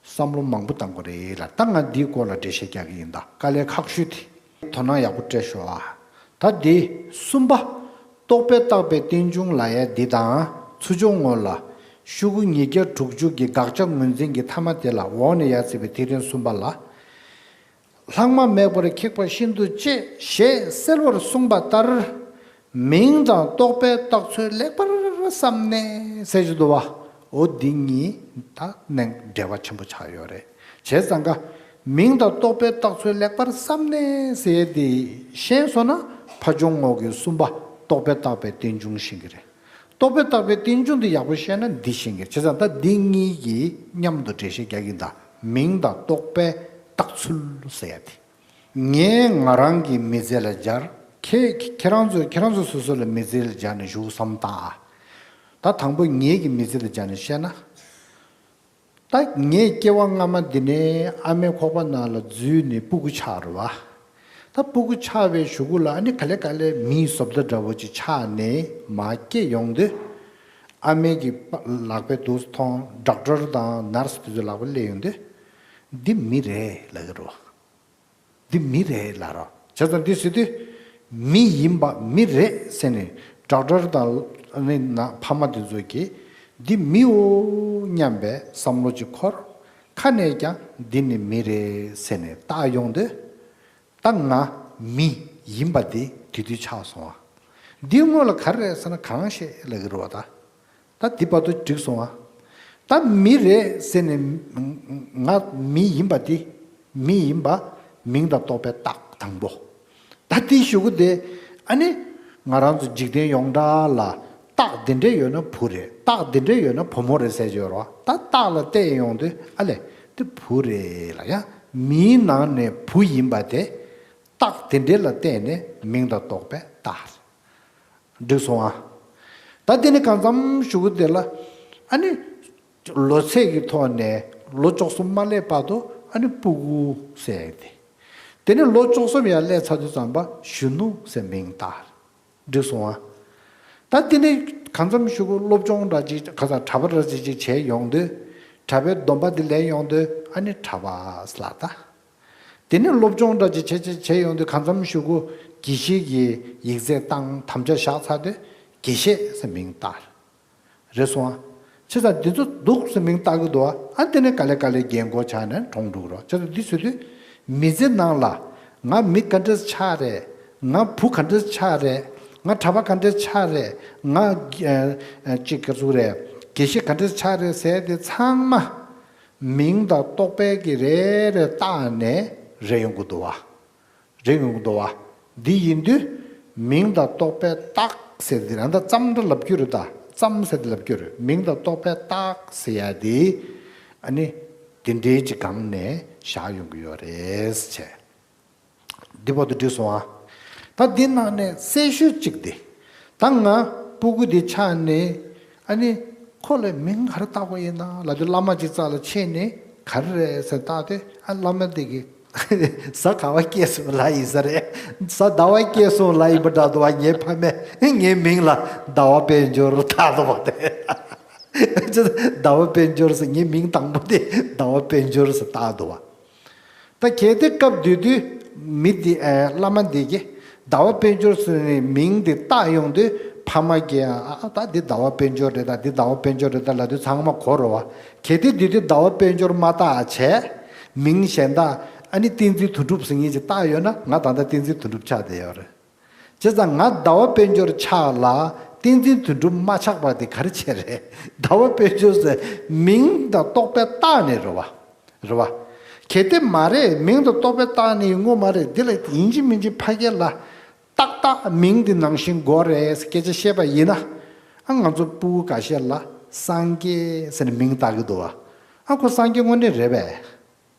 བསམ་བློ་མང་པོ་བཏང་དགོས་རེད་ལ། ད་ང་འདིའི་སྐོར་ལ་འགྲེལ་བཤད་རྒྱག་གི་ཡིན་ད། དཀའ་ལས་ཁག་ཤོས་དེ། དོ་སྣང་ཡག་པོ་སྤྲད་ཤོག་ཨ། ད་འདི་གསུམ་པ། རྟོག་པས་བཏགས་པའི་རྟེན་འབྱུང་ལབ་ཡ་འདི་དང་ཚུར་ཕྱོགས་ངོས་ལ། ཤོག་གུ་ཉིས་བརྒྱ་དྲུག་ཅུ་གི་དགག་བྱ་ངོས་འཛིན་གྱི་མཐའ་མ་དེ་ལ་འོག་ནས་ཡར་བརྩིས་པའི་ཐིག་ཕྲེང་གསུམ་པ་ལ། ལྷག་མ་མེད་པར་ཁེགས་པ་ཤིན་ཏུ་གཅེས་ཞེས་གསལ་བར་གསུངས་པ་ལྟར། མིང་དང་རྟོག་པས་བཏགས་ཚུལ་ལེགས་པར་བསམས་ནས་ཟེར་གྱི་འདུག་བ། འོ་འདི་གཉིས་ད་ནས་འབྲེལ་བ་ཆེན་པོ་ཆགས་ཡོད་རེད། བྱས་ཙང་ཀ། མིང་དང་རྟོག་པའི་རྟགས་ཚུལ་ལེགས་པར་བསམ་ནས་ཟེར་ཡས་དེ་ཤེས་སོང་ན་ཕ་ཆུང་ངོ་གི་གསུམ་པ་རྟོག་པས་བཏགས་པའི་རྟེན་འབྱུང་ཤེས་ཀྱི་རེད། རྟོག་པས་བཏགས་པའི་རྟེན་འབྱུང་དེ་ཡག་པོ་ཤེས་ན་འདི་ཤེས་ཀྱི་རེད། བྱས་ཙང་ད་འདི་གཉིས་ཀྱིས་མཉམ་དུ་འགྲེལ་བཤད་རྒྱག་གི་ཡིན་ད། མིང་དང་རྟོག་པའི་རྟགས་ཚུལ་ཟེར་ཡ་དེ། ངས་ང་རང་གི་མི་ཚེ་ལ་སྦྱར། ཁྱེད་ཁྱེད་རང་ཚོས་ཁྱེད་རང་ཚོ་སོ་སོ་ལ་མི་ཚེ་ལ་སྦྱར་ནས་བཞུགས་བསམ་བཏང་ཨ། ད་དང་པོ་ངེད་ཀྱི་མི་ཚེ་ལ་སྦྱར་ནས་བཤད་ན། ད་ངས་སྐྱེ་བ་སྔ་མ་འདི་ནས་ཨ་མའི་ཁོག་པ་ནང་ལ་འཛུལ་ནས་སྤུ་གུ་ཆགས་རེད་བ། ད་སྤུ་གུ་ཆགས་པའི་གཞུག་གུ་ལ་ཨ་ནི་ག་ལེ་ག་ལེ་མིའི་བཟོ་ལྟ་འདྲ་བོ་ཅིག་ཆགས་ནས་མར་སྐྱེ་ཡོང་དུས། ཨ་མའི་གི་པ་ལག་པའི་འདུག་མཐོང་ཌོག་ཊར་དང་ནར་སི་དེ་ཚོའི་ལག་པ་སླེབས་ཡོང་དུས། འདི་མི་རེད་ལབ་ཀྱི་རེད་བ། འདི་མི་རེད་ལབ་རོ། བྱས་ཙང་འདི་ཟེར་དུས། མི་ཡིན་པ་མི་རེད་ཟེར་ནས་ཌོག་ཊར་དང་ཨ་ནི་ན་ཕ་མ་དེ་ཚོ་གིས་འདི་མིའོ་སྙམ་པའི་བསམ་བློ་ཅིག་འཁོར། ཁ་ནས་ཀྱང་འདི་ནི་མི་རེད་ཟེར་ནས་བཏགས་ཡོང་དུས། ད་ང་མི་ཡིན་པ་དེ་དེ་དུས་ཆགས་སོང་བ། འདིའི་སྔོན་ལ་ག་རེ་རེད་ཟེར་ན་གང་ཤེས་ལབ་ཀྱི་རེད་བ་ད། ད་འདི་བར་དུ་འགྲིག་སོང་ཨ། ད་མི་རེད་ཟེར་ནས་ང་མི་ཡིན་པ་འདི། མི་ཡིན་པ་མིང་དང་རྟོག་པའི་རྟགས་དང་པོ། ད་འདི་གཞུག་གུ་དེ་ཨ་ནི་ང་རང་ཚོ་འཇིག་རྟེན་ཡོངས་གྲགས་ལ་རྟགས་འདི་འདྲས་ཡོད་ན་བུ་རེད། རྟགས་འདི་འདྲས་ཡོད་ན་བུ་མོ་རེད་ཟེར་གྱི་ཡོད་རེད་བ། ད་རྟགས་ལ་བལྟས་ཡོང་དུས་ཨ་ལས་དེ་བུ་རེད་ལབ་ཡ། མིའི་ནང་ནས་བུ་ཡིན་པ་དེ་རྟགས་དེ་འདྲས་ལ་བལྟས་ནས་མིང་དང་རྟོག་པའི་རྟགས། འགྲིག་སོང་ཨ། ད་དེ་ནི་གང་འཚམ་གཞུག་གུ་དེ་ལ། ཨ་ནི། ལོ་ཚད་ཀྱི་ཐོག་ནས་ལོ་བཅུ་གསུམ་མ་སླེབས་བར་དུ་ཨ་ནི་སྤུ་གུ་ཟེར་ཡ་དེ། དེ་ནི་ལོ་བཅུ་གསུམ་ཡར་སླེབས་ཚར་དུས་ཙམ་པ་གཞོན་ནུ་ཟེར་མིང་བཏགས། འགྲིག་སོང་ཨ། ད་དེ་ནི་གང་འཚམ་གཞུག་གུ་སློབ་སྦྱོང་འདྲ་ཅིག་ག་ས་གྲྭ་པ་འདྲ་ཅིག་ཅིག་བྱས་ཡོང་དུས། གྲྭ་པའི་སྡོམ་པ་དེ་ལེན་ཡོང་དུས་ཨ་ནི་གྲྭ་པ་ཟེར་ལབ་ད། དེ་ནས་སློབ་སྦྱོང་འདྲ་ཅིག་བྱས་བྱས་བྱས་ཡོང་དུས་གང་འཚམ་གཞུག་གུ་དགེ་བཤེས་ཀྱི་ཡིག་ཚད་བཏང་དམ་བཅའ་བཞག་ཚར་དུས་དགེ་བཤེས་ཟེར་མིང་བཏགས། རེད་སོང་ཨ། བྱས་ཙང་འདི་ཚོ་འདུག་ཟེར་མིང་བཏགས་ཀྱི་འདུག་ཨ། ཨ་དེ་ནས་ག་ལེ་ག་ལེ་རྒན་གོག་ཆགས་ནས་གྲོངས་འགྲོ་གི་རེད། བྱས་ཙང་འདི་ཟེར་དུས་མི་ཚེ་ནང་ལ་ང་མི་ག་འདྲས་ཆགས་རེད། ང་བུ་ག་འདྲས་ཆགས་རེད། ང་གྲྭ་པ་ག་འདྲས་ཆགས་རེད། ང་ཨ་ཨ་ཅིག་ག་ཚོད་རེད། དགེ་བཤེས་ག་འདྲས་ཆགས་རེད་ཟེར་དེ་ཚང་མ། མིང་དང་རྟོག་པས་ཀྱི་རེ་རེ་བཏགས་ནས་རེད་ཡོང་གི་འདུག་བ། རེད་ཡོང་གི་འདུག་བ། འདི་ཡིན་དུས་མིང་དང་རྟོག་པའི་རྟགས་ཟེར་དེ་རང་ད་ཙམ་འདྲ་ལབ་རྒྱུ་རེད་ད། ཙམ་ཟེར་དེ་ལབ་རྒྱུ་རེད། མིང་དང་རྟོག་པའི་རྟགས་ཟེར་ཡ་དེ་ཨ་ནི་དེ་འདྲའི་ཅིག་སྒང་ནས་བཞག་ཡོང་གི་ཡོད་རེད་ཟེར། འདི་བར་དུ་འགྲིག་སོང་ཨ། ད་འདི་ནང་ནས་གསལ་ཤོས་གཅིག་འདི། ད་ང་སྤུ་གུ་འདི་ཆགས་ནས་ཨ་ནི་ཁོ་ལ་མིང་ག་རེ་བཏགས་དགོས་ཡིན་ན་ལབ་དུས་བླ་མ་ཅིག་རྩ་ལ་ཆས་ནས་ག་རེ་རེད་ཟེར་བཏགས་དུས་ཨ་བླ་མ་འདི་གིས་གཟའ་ག་བ་སྐྱེས་སོང་ལབ་ཡིན་ས་རེད། གཟའ་ཟླ་བ་སྐྱེས་སོང་ལབ་ཡིན་པ་འདྲ་འདུག་བ། ངའི་ཕ་མས་ངའི་མིང་ལ་ཟླ་བ་དཔལ་འབྱོར་བཏགས་འདུག་བ་དེ། ཟླ་བ་དཔལ་འབྱོར་ཟེར་ངའི་མིང་དང་པོ་དེ་ཟླ་བ་དཔལ་འབྱོར་ཟེར་བཏགས་འདུག་བ། ད་གལ་ཏེ་སྐབས་དེ་དུས་མི་དེ་ཨ་བླ་མ་དེ་གིས་ཟླ་བ་དཔལ་འབྱོར་ཟེར་ནས་མིང་དེ་བཏགས་ཡོང་དུས་ཕ་མ་གིས་ཨ་ཨ་ད་འདི་ཟླ་བ་དཔལ་འབྱོར་རེད་ད། འདི་ཟླ་བ་དཔལ་འབྱོར་རེད་ད་ལབ་དུས་ཚང་མ་གོ་རེད་བ། གལ་ཏེ་དེ་དུས་ཟླ་བ་དཔལ་འབྱོར་མ་བཏགས་བྱས་མིང་གཞན་དག་ཨ་ནི་བསྟན་འཛིན་དོན་གྲུབ་ཟེར་མཁན་ཅིག་བཏགས་ཡོད་ན་ང་ད་ལྟ་བསྟན་འཛིན་དོན་གྲུབ་ཆགས་བསྡད་ཡོད་རེད། བྱས་ཙང་ང་ཟླ་བ་དཔལ་འབྱོར་ཆགས་ལ་བསྟན་འཛིན་དོན་གྲུབ་མ་ཆགས་པ་དེ་ག་རེ་བྱས་རེད། ཟླ་བ་དཔལ་འབྱོར་ཟེར་མིང་དང་རྟོག་པས་བཏགས་ནས་རེད་བ། རེད་བ། གལ་ཏེ་མ་རེད། མིང་དང་རྟོག་པས་བཏགས་ནས་ཡིན་དགོས་མ་རེད། འདི་ལ་ཡིན་གཅིག་མིན་གཅིག་ཕ་སྐད་ལ་ཏག་ཏག་མིང་འདི་ནང་བཞིན་དགོས་རེད་ཟེར་སྐད་ཆ་བཤད་པ་ཡིན་ན། ཨ་ང་ཚོ་སྤུ་གུ་འགའ་ཤས་ལ་སངས་རྒྱས་ཟེར་ནས་མིང་བཏགས་ཀྱི་འདུག་བ། ཨ་ཁོ་སངས་རྒྱས་དངོས་གནས་རེད་པས།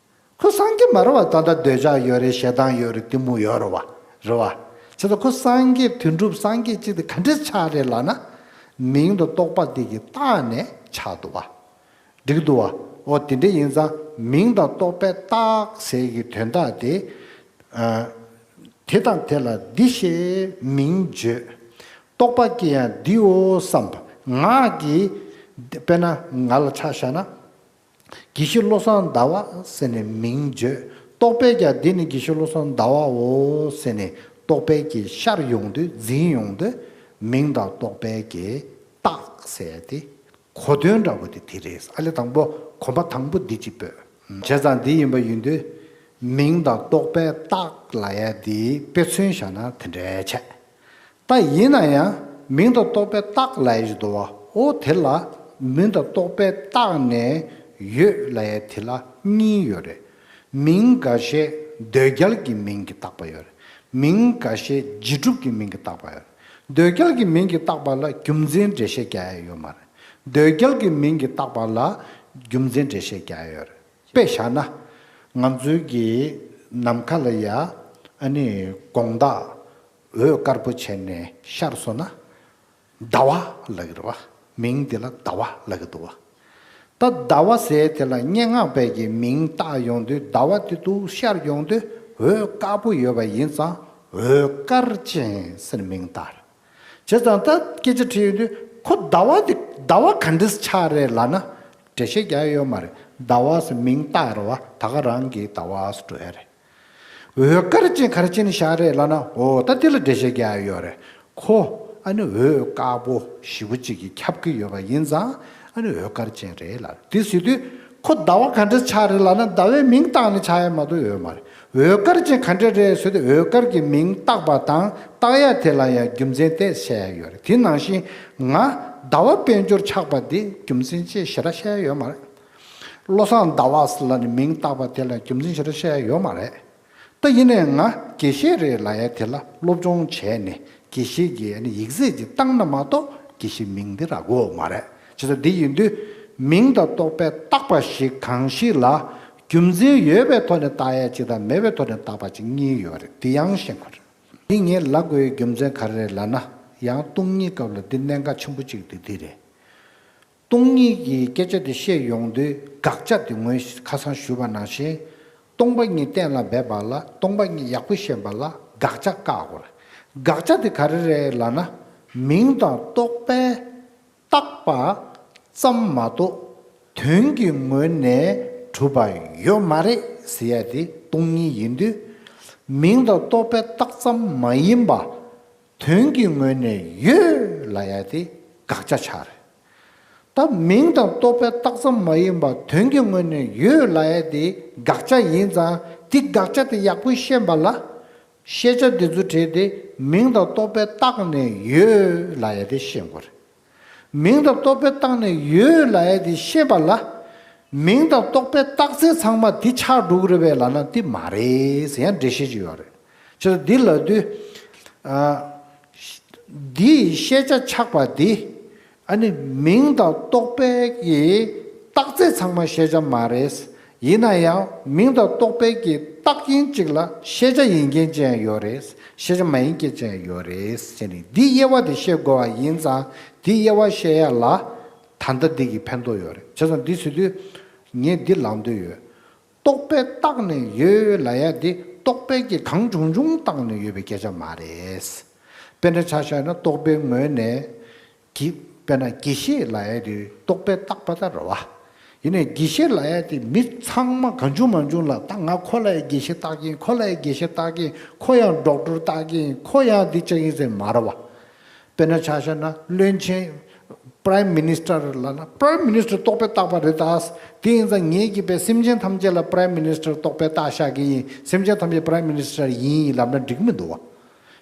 ཁོ་སངས་རྒྱས་མ་རེད་བ། ད་ལྟ་འདོད་ཆགས་ཡོད་རེད། ཞེ་སྡང་ཡོད་རེད། གཏི་མུག་ཡོད་རེད་བ། རེད་བ། བྱས་ཙང་ཁོ་སངས་རྒྱས་དོན་གྲུབ་སངས་རྒྱས་གཅིག་དེ་ག་འདྲས་ཆགས་རེད་ལབ་ན། མིང་དང་རྟོག་པ་དེ་གིས་བཏགས་ནས་ཆགས་འདུག་བ། འགྲིག་འདུག་བ། འོ་དེ་འདྲ་ཡིན་ཙང་མིང་དང་རྟོག་པས་བཏགས་ཟེར་གྱི་དོན་དག་དེ། ཨ། དེ་དང་དེ་ལ་འདི་ཞེས་མིང་བརྗོད། རྟོག་པ་ཀྱིས་ཡང་འདིའོ་བསམ། ངག་གིས་དཔེར་ན་ང་ལ་ཆ་བཞག་ན། དགེ་བཤེས་བློ་བཟང་ཟླ་བ་ཟེར་ནས་མིང་བརྗོད། རྟོག་པས་ཀྱང་འདི་ནི་དགེ་བཤེས་བློ་བཟང་ཟླ་བའོ་ཟེར་ནས་རྟོག་པས་ཀྱིས་ཤར་ཡོང་དུས་འཛིན་ཡོང་དུས་མིང་དང་རྟོག་པས་ཀྱིས་བཏགས་ཟེར་ཏེ་གོ་དོན་འདྲ་བོ་དེ་དེ་རེད། ཨ་ལས་དང་པོ་གོམ་པ་དང་པོ་འདི་གཅིག་སྤོས། བྱས་ཙང་འདི་ཡིན་པ་ཡིན་དུས་མིང་དང་རྟོག་པས་བཏགས་ལབ་ཡ་འདི་དཔེ་མཚོན་བཞག་ན་དེ་འདྲའི་ཆེ། ད་ཡིན་ན་ཡང་མིང་དང་རྟོག་པས་བཏགས་ལབ་ཡ་ཞིག་འདུག་བ། ཨོ་དེ་ལ་མིང་དང་རྟོག་པས་བཏགས་ནས་ཡོད་ལབ་ཡ་དེ་ལ་གཉིས་ཡོད་རེད། མིང་འགའ་ཤས་འདོད་རྒྱལ་གྱི་མིང་གིས་བཏགས་པ་ཡོད་རེད། མིང་འགའ་ཤས་རྗེས་གྲུབ་ཀྱི་མིང་གིས་བཏགས་པ་ཡོད་རེད། འདོད་རྒྱལ་གྱི་མིང་གིས་བཏགས་པ་ལ་རྒྱུ་མཚན་འགྲེལ་བཤད་རྒྱག་ཡ་ཡོད་མ་རེད། འདོད་རྒྱལ་གྱི་མིང་གིས་བཏགས་པ་ལ་རྒྱུ་མཚན་འགྲེལ་བཤད་རྒྱག་ཡ་ཡོད་རེད། དཔེ་བཞག་ན། ང་ཚོའི་གི་ནམ་མཁའ་ལ་ཡ་ཨ་ནི་དགོང་དག་འོད་དཀར་པོ་བྱས་ནས་ཤར་སོང་ན། ཟླ་བ་ལབ་ཀྱི་རེད་བ། མིང་དེ་ལ་ཟླ་བ་ལབ་ཀྱི་འདུག་བ། ད་ཟླ་བ་ཟེར་དེ་ལ་སྙན་ངག་པས་ཀྱི་མིང་བཏགས་ཡོང་དུས། ཟླ་བ་དེ་ཚུར་ཤར་ཡོང་དུས་འོད་དཀར་པོ་ཡོད་པ་ཡིན་ཙང་འོད་དཀར་ཅན་ཟེར་མིང་བཏགས་རེད། བྱས་ཙང་ད་སྐད་ཆ་དྲིས་ཡོང་དུས་ཁོ་ཟླ་བ་དེ་ཟླ་བ་ག་འདྲས་ཆགས་རེད་ལབ་ན། འགྲེལ་བཤད་རྒྱག་ཡ་ཡོད་མ་རེད། ཟླ་བ་ཟེར་མིང་བཏགས་རེད་བ། ད་ག་རང་གི་ཟླ་བ་ཟེར་འགྲོ་ཡ་རེད། འོད་དཀར་ཅན་ག་རེ་བྱས་ནས་བཞག་རེད་ལབ་ན། འོ་ད་དེ་ལ་འགྲེལ་བཤད་རྒྱག་ཡ་ཡོད་རེད། ཁོ་ཨ་ནི་འོད་དཀར་པོ་ཞེ་པོ་ཅིག་གིས་ཁྱབ་ཀྱི་ཡོད་པ་ཡིན་ཙང་ཨ་ནི་འོད་དཀར་ཅན་རེད་ལབ། དེ་ཟེར་དུས་ཁོ་ཟླ་བ་ག་འདྲ་ཆགས་རེད་ལབ་ན། ཟླ་བའི་མིང་བཏགས་ནས་ཆགས་ཡ་མ་གཏོགས་ཡོད་མ་རེད། འོད་དཀར་ཅན་ག་འདྲ་རེད་ཟེར་དུས་འོད་དཀར་གྱི་མིང་བཏགས་པ་དང་བཏགས་ཡ་དེ་ལ་ཡང་རྒྱུ་མཚན་དེ་བཤད་ཡ་ཡོད་རེད། དེ་ནང་བཞིན་ང་ཟླ་བ་དཔལ་འབྱོར་ཆགས་པ་འདི་རྒྱུ་མཚན་ཅི་ཞེ་དྲག་བཤད་ཡ་ཡོད་མ་རེད། བློ་བཟང་ཟླ་བ་ཟེར་ལབ་ནས་མིང་བཏགས་པ་དེ་ལ་རྒྱུ་མཚན་ཞེ་དྲག་བཤད་ཡ་ཡོད་མ་རེད། ད་ཡིན་ནའི་ང་དགེ་བཤེས་རེད་ལབ་ཡ་དེ་ལ་སློབ་སྦྱོང་བྱས་ནས་དགེ་བཤེས་ཀྱི་ཨ་ནི་ཡིག་ཚད་ཅིག་བཏང་ན་མ་གཏོགས་དགེ་བཤེས་མིང་འདི་རག་གི་ཡོད་མ་རེད། བྱས་ཙང་འདི་ཡིན་དུས་མིང་དང་རྟོག་པས་བཏགས་པ་ཞིག་གང་ཞིག་ལ་རྒྱུ་མཚན་ཡོད་པའི་ཐོག་ནས་བཏགས་ཡ་གཅིག་དང་མེད་པའི་ཐོག་ནས་བཏགས་པ་གཅིག་གཉིས་ཡོད་རེད། འདི་ཡང་ཤེས་དགོས་རེད། འདི་ངས་ལབ་དགོས་ཡའི་རྒྱུ་མཚན་ག་རེ་རེད་ལབ་ན། ཡང་སྟོང་ཉིད་སྐབས་ལ་འདི་གནད་འགག་ཆེན་པོ་གཅིག་འདི་འདི་རེད། སྟོང་ཉིད་ཀྱི་སྐད་ཆ་དེ་བཤད་ཡོང་དུས་དགག་བྱ་དེ་ངོས་ཁ་སང་ཞུས་པ་ནང་བཞིན། སྟོང་པ་ཉིད་གཏན་ལ་འབེབས་པ་ལ། སྟོང་པ་ཉིད་ཡག་པོ་ཤེས་པ་ལ་དགག་བྱ་བཀག་དགོས་རེད། དགག་བྱ་དེ་ག་རེ་རེད་ལབ་ན། མིང་དང་རྟོག་པས་བཏགས་པ་ཙམ་མ་གཏོགས་དོན་གྱི་ངོས་ནས་གྲུབ་པ་ཡོད་མ་རེད་ཟེར་ཡ་དེ་སྟོང་ཉིད་ཡིན་དུས། མིང་དང་རྟོག་པས་བཏགས་ཙམ་མ་ཡིན་པ་དོན་གྱི་ངོས་ནས་ཡོད་ལབ་ཡ་དེ་དགག་བྱ་ཆགས་རེད། ད་མིང་དང་རྟོག་པས་བཏགས་ཙམ་མ་ཡིན་པ་དོན་གྱི་ངོས་ནས་ཡོད་ལབ་ཡ་དེ་དགག་བྱ་ཡིན་ཙང་། དེ་དགག་བྱ་དེ་ཡག་པོ་ཤེས་པ་ལ། ཤེས་བྱ་དེ་ཚོ་བྲལ་ཏེ་མིང་དང་རྟོག་པས་བཏགས་ནས་ཡོད་ལབ་ཡ་དེ་ཤེས་དགོས་རེད། མིང་དང་རྟོག་པས་བཏགས་ནས་ཡོད་ལབ་ཡ་དེ་ཤེས་པ་ལ། མིང་དང་རྟོག་པས་བཏགས་ཚད་ཚང་མ་དེ་ཆགས་འགྲོ་གི་རེད་པས་ལབ་ན་དེ་མ་རེད་ཟེར་ཡང་འགྲེལ་བཤད་ཅིག་ཡོད་རེད། བྱས་ཙང་འདི་ལབ་དུས། ཨ། འདིའི་ཤེས་བྱ་ཆགས་པ་འདི། ཨ་ནི་མིང་དང་རྟོག་པའི་གི་བཏགས་ཚད་ཚང་མ་ཤེས་བྱ་མ་རེད། ཡིན་ན་ཡང་མིང་དང་རྟོག་པའི་གི་བཏགས་རྐྱེན་གཅིག་ལ་ཤེས་བྱ་ཡིན་མཁན་ཅན་ཡོད་རེད། ཤེས་བྱ་མ་ཡིན་མཁན་ཅན་ཡོད་རེད་ཟེར་ནས། འདི་དབྱེ་བ་དེ་ཤེས་དགོས་པ་ཡིན་ཙང་། འདི་དབྱེ་བ་ཤེས་ཡ་ལ་ད་ལྟ་འདི་གི་ཕན་ཐོགས་ཡོད་རེད། བྱས་ཙང་འདི་ཟེར་དུས་ངས་འདི་ལབ་འདོད་ཡོད། རྟོག་པས་བཏགས་ནས་ཡོད་ལབ་ཡ་དེ་རྟོག་པས་ཀྱིས་གང་བྱུང་བྱུང་བཏགས་ནས་ཡོད་པའི་སྐད་ཆ་མ་རེད། དཔེར་ན་ཆ་བཞག་ན་རྟོག་པའི་ངོས་ནས་གི། དཔེར་ན་དགེ་བཤེས་ལབ་ཡ་དེ་རྟོག་པས་བཏགས་པ་ད་རེད་བ། ཡིན་ནའི་དགེ་བཤེས་ལབ་ཡ་དེ་མི་ཚང་མ་གང་བྱུང་མང་བྱུང་ལ། ད་ང་ཁོ་ལ་ཡ་དགེ་བཤེས་བཏགས་ཀྱི་ཡིན། ཁོ་ལ་ཡ་དགེ་བཤེས་བཏགས་ཀྱི་ཡིན། ཁོ་ཡང་ཌོག་ཊར་བཏགས་ཀྱི་ཡིན། ཁོ་ཡང་འདི་བྱེད་ཀྱི་ཡིན་ཟེར་མ་རེད་བ། དཔེར་ན་ཆ་བཞག་ན་བློན་ཆེན་Prime Minister ལབ་ན། Prime Minister རྟོག་པས་བཏགས་པ་རེད་ད། དེ་ཡིན་ཙང་ངེད་ཀྱིས་པའི་སེམས་ཅན་ཐམས་ཅད་ལ་Prime Minister རྟོག་པས་བཏགས་བཞག་གི་ཡིན། སེམས་ཅན་ཐམས་ཅད་Prime Minister ཡིན་ལབ་ན་འགྲིག་མི་འདུག་བ།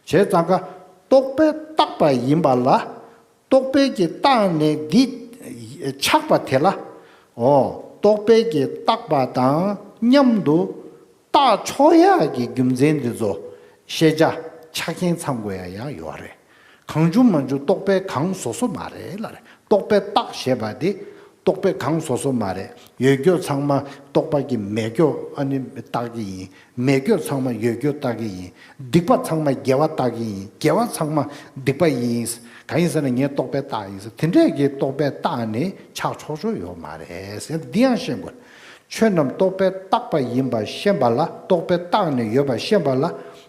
བྱས་ཙང་ཀ་རྟོག་པས་བཏགས་པ་ཡིན་པ་ལ། རྟོག་པས་ཀྱིས་བཏགས་ནས་འདི་ཆགས་པ་དེ་ལ། འོ། རྟོག་པས་ཀྱིས་བཏགས་པ་དང་མཉམ་དུ་བཏགས་ཆོག་ཡག་གི་རྒྱུ་མཚན་འདི་ཚོ་ཤེས་བྱ་ཆ་རྐྱེན་ཚང་དགོས་ཡ་ཡང་ཡོད་རེད། གང་བྱུང་མང་བྱུང་རྟོག་པས་གང་བཟོ་བཟོ་མ་རེད་ལབ་རེད། རྟོག་པས་བཏགས་ཞེས་པ་དེ་རྟོག་པས་གང་བཟོ་བཟོ་མ་རེད། ཡོད་རྒྱུ་ཚང་མ་རྟོག་པ་གིས་མེད་རྒྱུ་ཨ་ནི་བཏགས་ཀྱི་ཡིན། མེད་རྒྱུ་ཚང་མ་ཡོད་རྒྱུ་བཏགས་ཀྱི་ཡིན། སྡིག་པ་ཚང་མ་དགེ་བ་བཏགས་ཀྱི་ཡིན། དགེ་བ་ཚང་མ་སྡིག་པ་ཡིན། གང་ཡིན་ཟེར་ན་ངས་རྟོག་པས་བཏགས་ཡིན་ཟེར། དེ་འདྲས་ཀྱི་རྟོག་པས་བཏགས་ནས་ཆགས་ཆོག་ཆོག་ཡོད་མ་རེད་ཟེར། འདི་ཡང་ཤེས་དགོས། ཆོས་རྣམས་རྟོག་པས་བཏགས་པ་ཡིན་པ་ཤེས་པ་ལ། རྟོག་པས་བཏགས་ནས་ཡོད་པ་ཤེས་པ་ལ།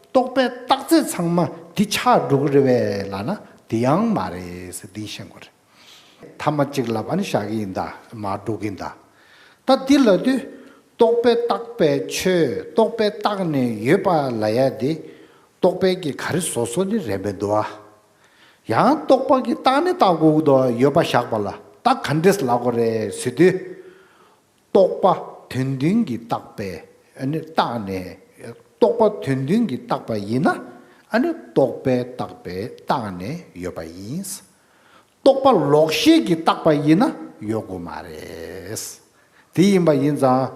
རྟོག་པས་བཏགས་ཚད་ཚང་མ་འདི་ཆགས་འགྲོ་གི་རེད་པས་ལབ་ན་འདི་ཡང་མ་རེད་ཟེར། འདི་ཤེས་དགོས་རེད། ཐ་མ་གཅིག་ལ་ཨ་ནི་བཞག་གི་ཡིན་ད། མར་འགྲོ་གི་ཡིན་ད། ད་འདི་ལབ་དུས་རྟོག་པས་བཏགས་པའི་ཆོས། རྟོག་པས་བཏགས་ནས་ཡོད་པ་ལབ་ཡ་དེ་རྟོག་པས་ཀྱིས་ག་རེ་བཟོ་བཟོ་ནི་རེད་མི་འདུག་ཨ། ཡང་རྟོག་པ་གིས་བཏགས་ནི་བཏགས་དགོས་ཀྱི་འདུག་ཨ། ཡོད་པ་བཞག་པ་ལ། ད་ག་འདྲས་ལབ་དགོས་རེད་ཟེར་དུས། རྟོག་པ་དོན་མཐུན་གྱིས་བཏགས་པས་ཨ་ནི་བཏགས་ནས། རྟོག་པ་དོན་མཐུན་གྱིས་བཏགས་པ་ཡིན་ན་ཨ་ནི་རྟོག་པས་བཏགས་པས་བཏགས་ནས་ཡོད་པ་ཡིན། རྟོག་པ་ལོག་ཤེས་ཀྱིས་བཏགས་པ་ཡིན་ན་ཡོད་དགོས་མ་རེད། དེ་ཡིན་པ་ཡིན་ཙང་།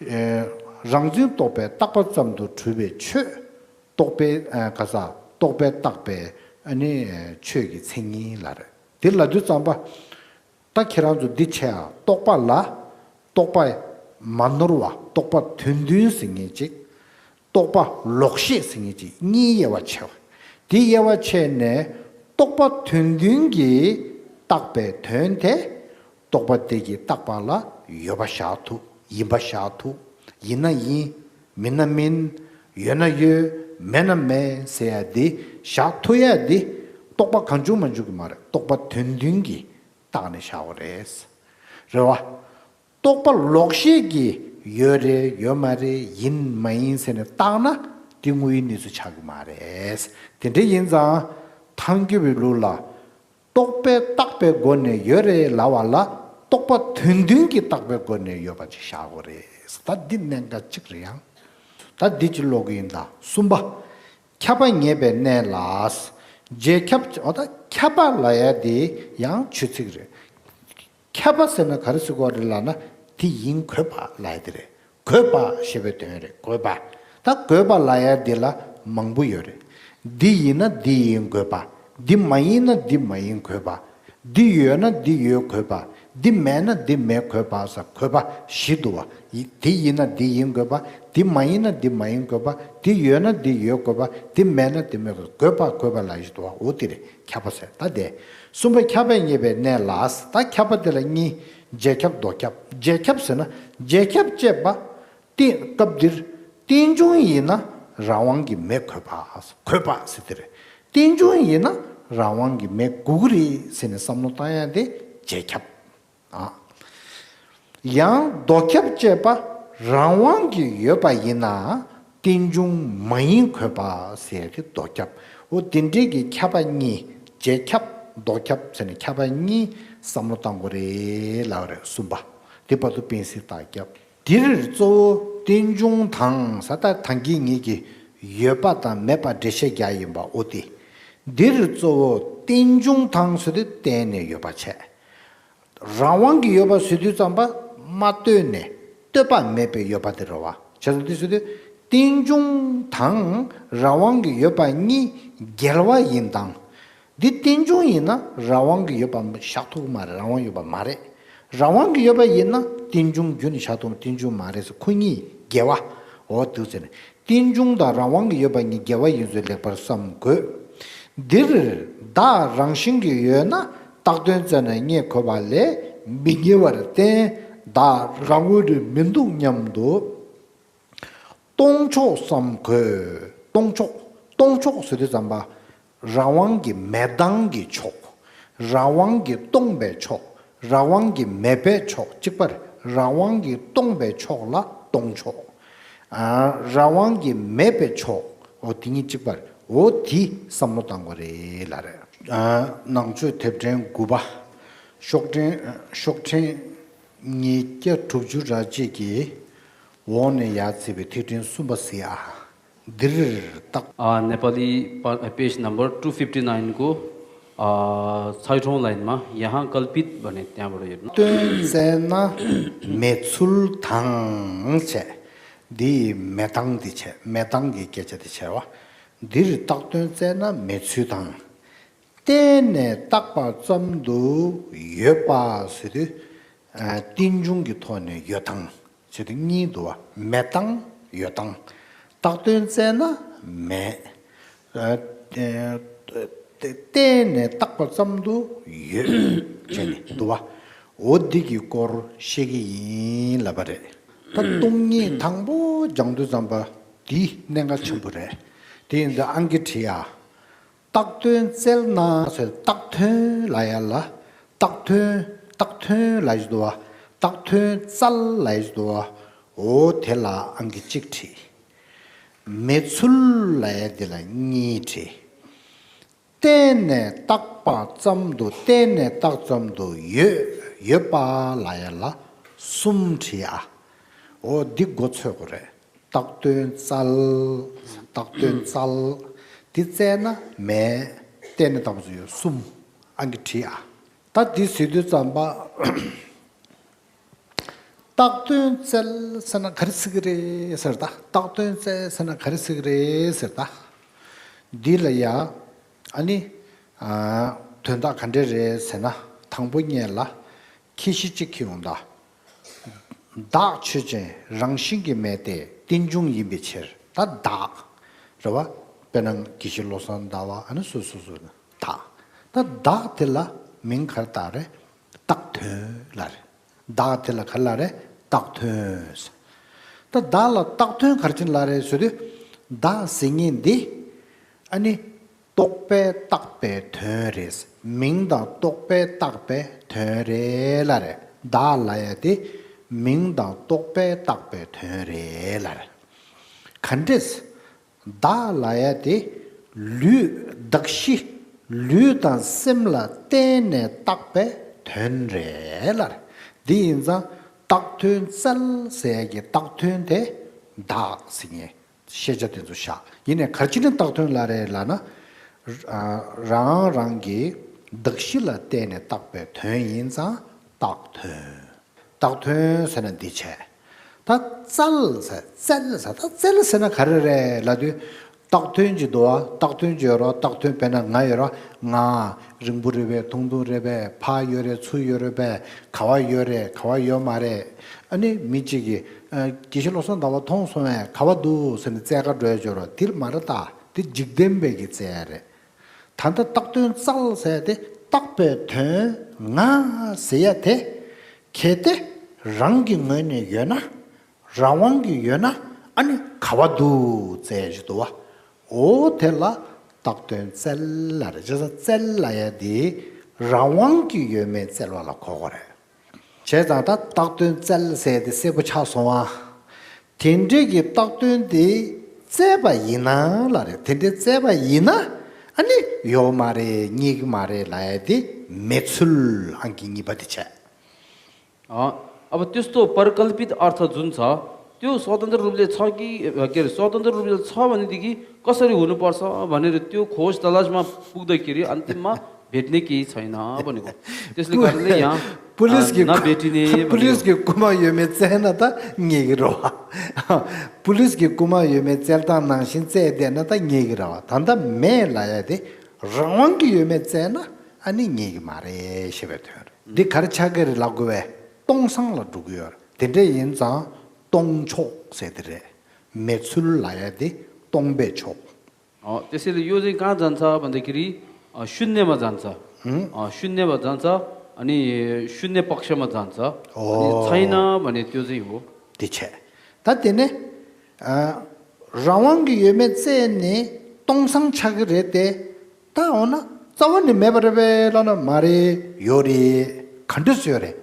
ཨེ། རང་འཛིན་རྟོག་པས་བཏགས་པ་ཙམ་དུ་གྲུབ་པའི་ཆོས། རྟོག་པའི་ཨ་ག་ས་རྟོག་པས་བཏགས་པའི་ཨ་ནི་ཆོས་ཀྱི་མཚན་ཉིད་ལ་རེད། དེ་ལབ་དུས་ཙམ་པ། ད་ཁྱེད་རང་ཚོ་འདི་བྱས་ཨ། རྟོག་པ་ལ། རྟོག་པ་མ་ནོར་བ། རྟོག་པ་དོན་མཐུན་ཟེར་མཁན་ཅིག་རྟོག་པ་ལོག་ཤེས་ཟེར་མཁན་ཅིག་གཉིས་དབྱེ་བ་ཕྱེ་བ། དེ་དབྱེ་བ་ཕྱེ་ནས་རྟོག་པ་དོན་མཐུན་གྱིས་བཏགས་པའི་དོན་དེ། རྟོག་པ་དེ་གིས་བཏགས་པ་ལ་ཡོད་པ་བཞག་ཐུབ། ཡིན་པ་བཞག་ཐུབ། ཡིན་ན་ཡིན། མིན་ན་མིན། ཡོད་ན་ཡོད། མེད་ན་མེད་ཟེར་ཡ་འདི་བཞག་ཐུབ་ཡ་འདི་རྟོག་པ་གང་བྱུང་མ་བྱུང་གི་མ་རེད། རྟོག་པ་དོན་མཐུན་གྱིས་བཏགས་ནས་བཞག་པ་རེད། རེད་བ། རྟོག་པ་ལོག་ཤེས་ཀྱིས་ཡོད་རེད་ཡོད་མ་རེད་ཡིན་མ་ཡིན་ཟེར་ནས་བཏགས་ན་དེ་དངོས་ཡོད་གནས་ཚུལ་ཆགས་ཀྱི་མ་རེད། དེ་འདྲ་ཡིན་ཙང་ཐལ་འགྱུར་བའི་ལུགས་ལ། རྟོག་པས་བཏགས་པའི་སྒོ་ནས་ཡོད་རེད་ལབ་པ་ལ་རྟོག་པ་དོན་མཐུན་གྱིས་བཏགས་པའི་སྒོ་ནས་ཡོད་པ་ཅིག་བཞག་དགོས་རེད། ད་འདི་གནད་འགག་གཅིག་རེད་ཡང་། ད་འདི་ཅིག་ཀློག་གི་ཡིན་ད། གསུམ་པ། ཁྱབ་པ་ངེས་པའི་གནས་ལ། རྗེས་ཁྱབ། འོ་ད་ཁྱབ་པ་ལབ་ཡ་དེ་ཡང་ཆོས་ཚིག་རེད། ཁྱབ་པ་ཟེར་ན་ག་རེ་ཟེར་དགོས་རེད་ལབ་ན། དེ་ཡིན་དགོས་པ་ལབ་ཡ་དེ་རེད། དགོས་པ་ཞེས་པའི་དོན་རེད། དགོས་པ། ད་དགོས་པ་ལབ་ཡ་འདི་ལ་མང་པོ་ཡོད་རེད། འདི་ཡིན་ན་འདི་ཡིན་དགོས་པ། འདི་མ་ཡིན་ན་འདི་མ་ཡིན་དགོས་པ། འདི་ཡོད་ན་འདི་ཡོད་དགོས་པ། འདི་མེད་ན་འདི་མེད་དགོས་པ་ཟེར་དགོས་པ་བཞི་འདུག་བ། ཡི་འདི་ཡིན་ན་འདི་ཡིན་དགོས་པ། འདི་མ་ཡིན་ན་འདི་མ་ཡིན་དགོས་པ། འདི་ཡོད་ན་འདི་ཡོད་དགོས་པ། འདི་མེད་ན་འདི་མེད་དགོས་པ། དགོས་པ་དགོས་པ་ལབ་ཡ་ཞིག་འདུག་བ། འོ་དེ་རེད། ཁྱབ་པ་ཟེར་ད་དེ། གསུམ་པ་ཁྱབ་པ་ངེས་པའི་གནས་ལ། ད་ཁྱབ་པ་དེ་ལ་གཉིས། རྗེས་ཁྱབ་ལྡོག་ཁྱབ། རྗེས་ཁྱབ་ཟེར་ན་རྗེས་ཁྱབ་ཅེས་པ། རྟེན་སྐབས་འདིར་རྟེན་འབྱུང་ཡིན་ན་རང་དབང་གིས་མེད་དགོས་པ། དགོས་པ་ཟེར་དེ་རེད། རྟེན་འབྱུང་ཡིན་ན་རང་དབང་གིས་མེད་དགོས་ཀྱི་རེད་ཟེར་ནས་བསམ་བློ་བཏང་ཡ་དེ་རྗེས་ཁྱབ། ཨ། ཡང་ལྡོག་ཁྱབ་ཅེས་པ་རང་དབང་གིས་ཡོད་པ་ཡིན་ན་རྟེན་འབྱུང་མ་ཡིན་དགོས་པ་ཟེར་ཏེ་ལྡོག་ཁྱབ། འོ་དེ་འདྲའི་གི་ཁྱབ་པ་གཉིས། རྗེས་ཁྱབ་ལྡོག་ཁྱབ་ཟེར་ནས་ཁྱབ་པ་གཉིས་བསམ་བློ་བཏང་དགོས་རེད་ལབ་རེད། གསུམ་པ། དེ་བར་དུ་དཔེ་སྲིད་རྟགས་རྒྱབ། འདིར་གཙོ་བོ་རྟེན་འབྱུང་དང་ཟེར་ད་ཐང་གི་ངེས་ཀྱི་ཡོད་པ་དང་མེད་པ་འགྲེལ་བཤད་རྒྱག་ཡིན་པ་འོ་དེ། འདིར་གཙོ་བོ་རྟེན་འབྱུང་དང་ཟེར་དུས་གཏན་ནས་ཡོད་པ་བྱས། རང་དབང་གིས་ཡོད་པ་ཟེར་དུས་ཙམ་པ་མ་ལྟོས་ནས་ལྟོས་པ་མེད་པའི་ཡོད་པ་དེ་རེད་བ། བྱས་ཙང་དེ་ཟེར་དུས་རྟེན་འབྱུང་དང་རང་དབང་གིས་ཡོད་པ་གཉིས་འགལ་བ་ཡིན་དང་། འདི་རྟེན་འབྱུང་ཡིན་ན་རང་དབང་གིས་ཡོད་པ་བཞག་ཐུབ་ཀྱི་མ་རེད། རང་དབང་ཡོད་པ་མ་རེད། རང་དབང་གིས་ཡོད་པ་ཡིན་ན་རྟེན་འབྱུང་རྒྱུན་ནས་བཞག་ཐུབ། རྟེན་འབྱུང་མ་རེད་ཟེར། ཁོ་གཉིས་འགལ་བ། འོ་དེ་ཟེར་ནས། རྟེན་འབྱུང་དང་རང་དབང་གིས་ཡོད་པ་གཉིས་འགལ་བ་ཡིན་ཚུལ་ལེགས་པར་བསམ་དགོས། འདིར་བདག་རང་བཞིན་གྱིས་ཡོད་ན་རྟགས་དོན་བཙལ་ན་རྙེད་དགོས་པ་ལས་མི་རྙེད་པར་བརྟེན་བདག་རང་ངོས་རེད་མི་འདུག་སྙམ་དུ་སྟོང་ཕྱོགས་སམ་གོས། སྟོང་ཕྱོགས། སྟོང་ཕྱོགས་ཟེར་དུས་ཙམ་པ། རང་དབང་གི་མེད་སྟངས་ཀྱི་ཕྱོགས། རང་དབང་གིས་སྟོང་པའི་ཕྱོགས། རང་དབང་གི་མེད་པའི་ཕྱོགས་གཅིག་པར་རང་དབང་གིས་སྟོང་པའི་ཕྱོགས་ལ་སྟོང་ཕྱོགས། ཨ། རང་དབང་གི་མེད་པའི་ཕྱོགས། འོ་དེ་གཉིས་གཅིག་པར། འོ་དེ་བསམ་བློ་བཏང་དགོས་རེད་ལབ་རེད། ཨ། ནང་ཆོས་དེབ་ཕྲེང་དགུ་པ། ཤོག་ཕྲེང་ཤོག་ཕྲེང་ཉིས་བརྒྱ་དྲུག་ཅུ་རེ་གཅིག་གི་འོག་ནས་ཡར་བརྩིས་པའི་ཐིག་ཕྲེང་གསུམ་པ་གཟིགས་ཨ། འདིར་བཏགས། आ, नेपाली पा-, पेज नम्बर टू फिफ्टी नाइनको, आ, छैठौँ लाइनमा यहाँ कल्पित भन्ने त्यहाँबाट हेर्नु। རྟགས་དོན་བཙལ་ན་མེད་ཚུལ་དང་བྱས། འདི་མེད་སྟངས་འདི་བྱས། མེད་སྟངས་ཀྱི་སྐད་ཆ་འདི་བྱས་པ། འདིར་རྟགས་དོན་བཙལ་ན་མེད་ཚུལ་དང་། གཏན་ནས་བཏགས་པ་ཙམ་དུ་ཡོད་པ་ཟེར་དུས། ཨ། རྟེན་འབྱུང་གི་ཐོག་ནས་ཡོད་སྟངས་ཟེར་དུས་གཉིས་འདུག་བ། མེད་སྟངས་ཡོད་སྟངས། རྟགས་དོན་བཙལ་ན་མེད། ཨ། ཨ། གཏན་ནས་བཏགས་པ་ཙམ་དུ་ཡོད་བྱས་ནས་འདུག་བ། འོ་འདི་གི་སྐོར་བཤད་ཀྱི་ཡིན་ལབ་པ་རེད། ད་སྟོང་ཉིད་དང་པོ་སྦྱང་དུས་ཙམ་པ་འདི་གནད་འགག་ཆེན་པོ་རེད། དེ་ཡིན་དུས་ཨང་ཀི་བྲིས་ཨ། རྟགས་དོན་བཙལ་ན་ཟེར། རྟགས་དོན་ལབ་ཡ་ལ། རྟགས་དོན། རྟགས་དོན་ལབ་ཡ་ཞིག་འདུག་བ། རྟགས་དོན་བཙལ་ལབ་ཡ་ཞིག་འདུག་བ། འོ་དེ་ལ་ཨང་ཀི་གཅིག་བྲིས། མེད་ཚུལ་ལབ་ཡ་དེ་ལ་གཉིས་བྲིས། གཏན་ནས་བཏགས་པ་ཙམ་དུ། གཏན་ནས་བཏགས་ཙམ་དུ་ཡོད། ཡོད་པ་ལབ་ཡ་ལ་གསུམ་བྲིས་ཨ། འོ་འདི་མགོ་ཚོད་དགོས་རེད། རྟགས་དོན་བཙལ། རྟགས་དོན་བཙལ། འདི་བཙལ་ན་མེད། གཏན་ནས་བཏགས་པ་ཙམ་ཡོད། གསུམ་ཨང་ཀི་བྲིས་ཨ། ད་འདི་ཟེར་དུས་ཙམ་པ། རྟགས་དོན་བཙལ་ཟེར་ན་ག་རེ་ཟེར་གི་རེད་ཟེར་ད། རྟགས་དོན་བཙལ་ཟེར་ན་ག་རེ་ཟེར་གི་རེད་ཟེར་ད། འདི་ལ་ཡ། ཨ་ནི། ཨ། དོན་དག་ག་འདྲ་རེད་ཟེར་ན། དང་པོ་ཉིད་ལ་ཁྱད་གཞི་གཅིག་ཁྱེར་ཡོང་ད། བདག་ཆོས་ཅན་རང་བཞིན་གྱིས་མེད་དེ་རྟེན་འབྱུང་ཡིན་པའི་ཕྱིར། ད་བདག་རེད་བ། དཔེར་ན་དགེ་བཤེས་བློ་བཟང་ཟླ་བ། ཨ་ནི་སོ་སོ་སོ་ནི་བདག་ད་བདག་དེ་ལ་མིང་ག་རེ་བཏགས་རེད། རྟགས་དོན་ལབ་རེད། བདག་དེ་ལ་ག་རེ་ལབ་རེད། རྟགས་དོན་ཟེར། ད་བདག་ལ་རྟགས་དོན་ག་རེ་བྱས་ནས་ལབ་རེད་ཟེར་དུས། བདག་ཟེར་མཁན་འདི། ཨ་ནི། རྟོག་པས་བཏགས་པའི་དོན་རེད། མིང་དང་རྟོག་པས་བཏགས་པའི་དོན་རེད་ལབ་རེད། བདག་ལབ་ཡ་དེ་མིང་དང་རྟོག་པས་བཏགས་པའི་དོན་རེད་ལབ་རེད། ག་འདྲས། བདག་ལབ་ཡ་དེ་ལུས་གདགས་གཞི། ལུས་དང་སེམས་ལ་བརྟེན་ནས་བཏགས་པའི་དོན་རེད་ལབ་རེད། འདི་ཡིན་ཙང་རྟགས་དོན་བཙལ་ཟེར་ཡ་གི་རྟགས་དོན་དེ་བདག་ཟེར་མཁན། ཤེས་བྱ་དེ་ཚོ་བཞག་ཡིན་ནའི་ག་རེ་བྱས་ནས་རྟགས་དོན་ལབ་རེད་ལབ་ན། ཨ། རང་རང་གི་གདགས་གཞི་ལ་བརྟེན་ནས་བཏགས་པའི་དོན་ཡིན་ཙང་རྟགས་དོན། རྟགས་དོན་ཟེར་ན་འདི་བྱས། ད་བཙལ་ཟེར། བཙལ་ཟེར། ད་བཙལ་ཟེར་ན་ག་རེ་རེད་ལབ་དུས། རྟགས་དོན་གྱི་འདུག་བ། རྟགས་དོན་གྱི་ཡོད་རེད་བ། རྟགས་དོན་དཔེར་ན་ང་ཡོད་རེད་བ། ང་རིང་པོ་རེད་པས། ཐུང་ཐུང་རེད་པས། ཕར་ཡོད་རེད། ཚུར་ཡོད་རེད་པས། ག་བ་ཡོད་རེད། ག་བ་ཡོད་མ་རེད། ཨ་ནི་མི་གཅིག་གིས། ཨ། དགེ་བཤེས་བློ་བཟང་ཟླ་བ་མཐོང་སོང་ངས། ག་བ་འདུག་ཟེར་ནས་བཙལ་ག་འགྲོ་ཡ་ཅིག་ཡོད་རེད་བ། འདི་མ་རེད་ད། འདི་འཇིག་རྟེན་པའི་གི་བཙལ་ཡ་རེད། ད་ལྟ་རྟགས་དོན་བཙལ་ཟེར་དེ་བཏགས་པའི་དོན་ང་ཟེར་ཡ་དེ། གལ་ཏེ་རང་གི་ངོས་ནས་ཡོད་ན། རང་དབང་གིས་ཡོད་ན། ཨ་ནི་ག་བ་འདུག་བཙལ་ཡ་ཞིག་འདུག་བ། འོ་དེ་ལ་རྟགས་དོན་བཙལ་ལབ་རེད། བྱས་ཙང་བཙལ་ལབ་ཡ་དེ་རང་དབང་གིས་ཡོད་མེད་བཙལ་བ་ལ་གོ་དགོས་རེད། བྱས་ཙང་ད་རྟགས་དོན་བཙལ་ཟེར་དེ་གསལ་པོ་ཆགས་སོང་ཨ། དེ་འདྲའི་གི་རྟགས་དོན་དེ་བཙལ་བ་ཡིན་ན་ལབ་རེད། དེ་འདྲའི་བཙལ་བ་ཡིན་ན། ཨ་ནི་ཡོད་མ་རེད། རྙེད་ཀྱི་མ་རེད་ལབ་ཡ་དེ་མེད་ཚུལ་ཨང་ཀི་གཉིས་པ་དེ་བྱས། ཨ། अब त्यस्तो परिकल्पित अर्थ जुन छ, त्यो स्वतन्त्र रूपले छ कि, के अरे, स्वतन्त्र रूपले छ भनेदेखि कसरी हुनुपर्छ भनेर त्यो खोज तलासमा पुग्दाखेरि अन्तिममा भेट्ने केही छैन भनेको। त्यसले पु- कारणले यहाँ, पुलिस अ, कि नभेटिने भनेको। पुलिस कि कुमा यो मे चाहिँ न त निगरो। पुलिस कि कुमा यो मे चाहिँ त नङसिन चाहिँ देन त निगरो। तन्त मे लाया दे रवांग यो मे चाहिँ न अनि निग मारे शिवे थ्योर। दि खर्चा के लागू वे तोंग संग ला डुगुयोर। དེ་འདྲ་ཡིན་ཙང་སྟོང་ཕྱོགས་ཟེར་དེ་རེད། མེད་ཚུལ་ལབ་ཡ་དེ་སྟོང་པའི་ཕྱོགས། अ, त्यसैले यो चाहिँ कहाँ जान्छ भन्दाखेरि, अ, शून्यमा जान्छ। हुँ? अ, शून्यमा जान्छ, अनि शून्य पक्षमा जान्छ। अनि ओहो। छैन भने त्यो चाहिँ हो। དེ་བྱས། ད་དེ་ནས། ཨ། རང་དབང་གི་ཡོད་མེད་བཙལ་ནས་སྟོང་སང་ཆགས་ཀྱི་རེད་དེ། ད་འོ་ན་རྩ་བ་ནས་མེད་པ་རེད་པས་ལབ་ན་མ་རེད། ཡོད་རེད། ག་འདྲ་སེ་ཡོད་རེད།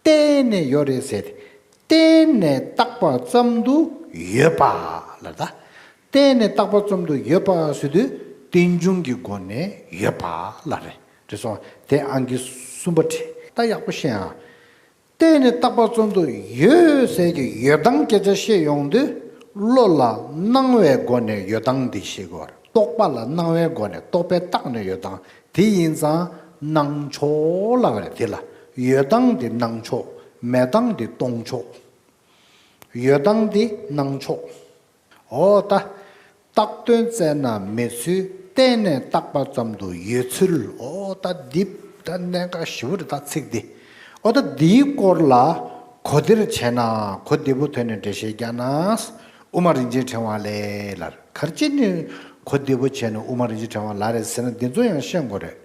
གཏན་ནས་ཡོད་རེད་ཟེར་ཏེ། གཏན་ནས་བཏགས་པ་ཙམ་དུ་ཡོད་པ་ལ། ད་གཏན་ནས་བཏགས་པ་ཙམ་དུ་ཡོད་པ་ཟེར་དུས་རྟེན་འབྱུང་གི་སྒོ་ནས་ཡོད་པ་ལ་རེད། རེད་སོང་། དེ་ཨང་ཀི་གསུམ་པ་བྲིས། ད་ཡག་པོ་ཤེས་ཨ། གཏན་ནས་བཏགས་པ་ཙམ་དུ་ཡོད་ཟེར་གྱི་ཡོད་སྟངས་སྐད་ཆ་བཤད་ཡོང་དུས། བློ་ལ་སྣང་བའི་སྒོ་ནས་ཡོད་སྟངས་འདི་ཤེས་དགོས། རྟོག་པ་ལ་སྣང་བའི་སྒོ་ནས། རྟོག་པས་བཏགས་ནས་ཡོད་སྟངས་དེ་ཡིན་ཙང་སྣང་ཕྱོགས་ལབ་པ་རེད། དེ་ལ་ཡོད་སྟངས་དེ་སྣང་ཕྱོགས། མེད་སྟངས་དེ་སྟོང་ཕྱོགས། ཡོད་སྟངས་དེ་སྣང་ཕྱོགས། འོ་ད། རྟགས་དོན་བཙལ་ན་མེད་ཚུལ། གཏན་ནས་བཏགས་པ་ཙམ་དུ་ཡོད་ཚུལ། འོ་ད་འདི་ད་གནད་འགག་ཞེ་པོ་རེད། ད་ཚིག་འདི། འོ་ད་འདིའི་སྐོར་ལ་གོ་བདེར་བྱས་ན། གོ་བདེ་པོ་ཐོན་ནས་འགྲེལ་བཤད་རྒྱག་ན། དབུ་མ་རིན་ཆེན་ཕྲེང་བ་ལས་ལབ། ག་རེ་བྱས་ནས་གོ་བདེ་པོ་བྱས་ནས་དབུ་མ་རིན་ཆེན་ཕྲེང་བ་ལབ་རེད་ཟེར་ན། འདི་ཚོ་ཡང་ཤེས་དགོས་རེད།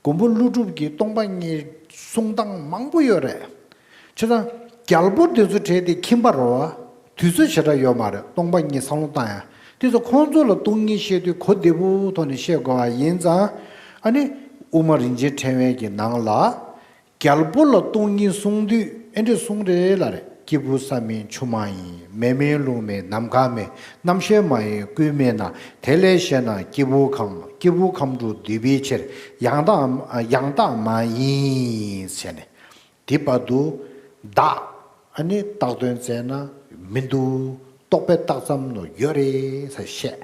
མགོན་པོ་ཀླུ་སྒྲུབ་ཀྱིས་སྟོང་པ་ཉིད་གསུང་སྟངས་མང་པོ་ཡོད་རེད། བྱས་ཙང་རྒྱལ་པོ་འདི་ཚོ་གྲས་དེ་ཁྱིམ་པ་རེད་བ། དུས་ཚོད་ཞེ་དྲག་ཡོད་མ་རེད། སྟོང་པ་ཉིད་བསམ་བློ་བཏང་ཡ། དེ་ཚོ་ཁོང་ཚོ་ལ་སྟོང་ཉིད་བཤད་དུས་གོ་བདེ་པོ་ཐོག་ནས་བཤད་དགོས་པ་ཡིན་ཙང་། ཨ་ནི་དབུ་མ་རིན་ཆེན་ཕྲེང་བའི་གི་ནང་ལ། རྒྱལ་པོ་ལ་སྟོང་ཉིད་གསུང་དུས་ཨེ་འདྲ་གསུང་རེད་ལབ་རེད། སྐྱེས་བུ་ས་མིན་ཆུ་མ་ཡིན། མེ་མིན་རླུང་མིན་ནམ་མཁའ་མིན། རྣམ་ཤེས་མ་ཡིན་ཀུན་མིན་ན། དེ་ལས་གཞན་ན་སྐྱེས་བུ་གང་། སྐྱེས་བུ་ཁམས་དྲུག་འདུས་པའི་ཕྱིར། ཡང་དག་ཡང་དག་མ་ཡིན་ཟེར་ནས། དེ་བར་དུ་བདག་ཨ་ནི་རྟགས་དོན་བཙལ་ན་མི་འདུག་རྟོག་པས་བཏགས་ཙམ་དུ་ཡོད་རེད་ཟེར་བཤད།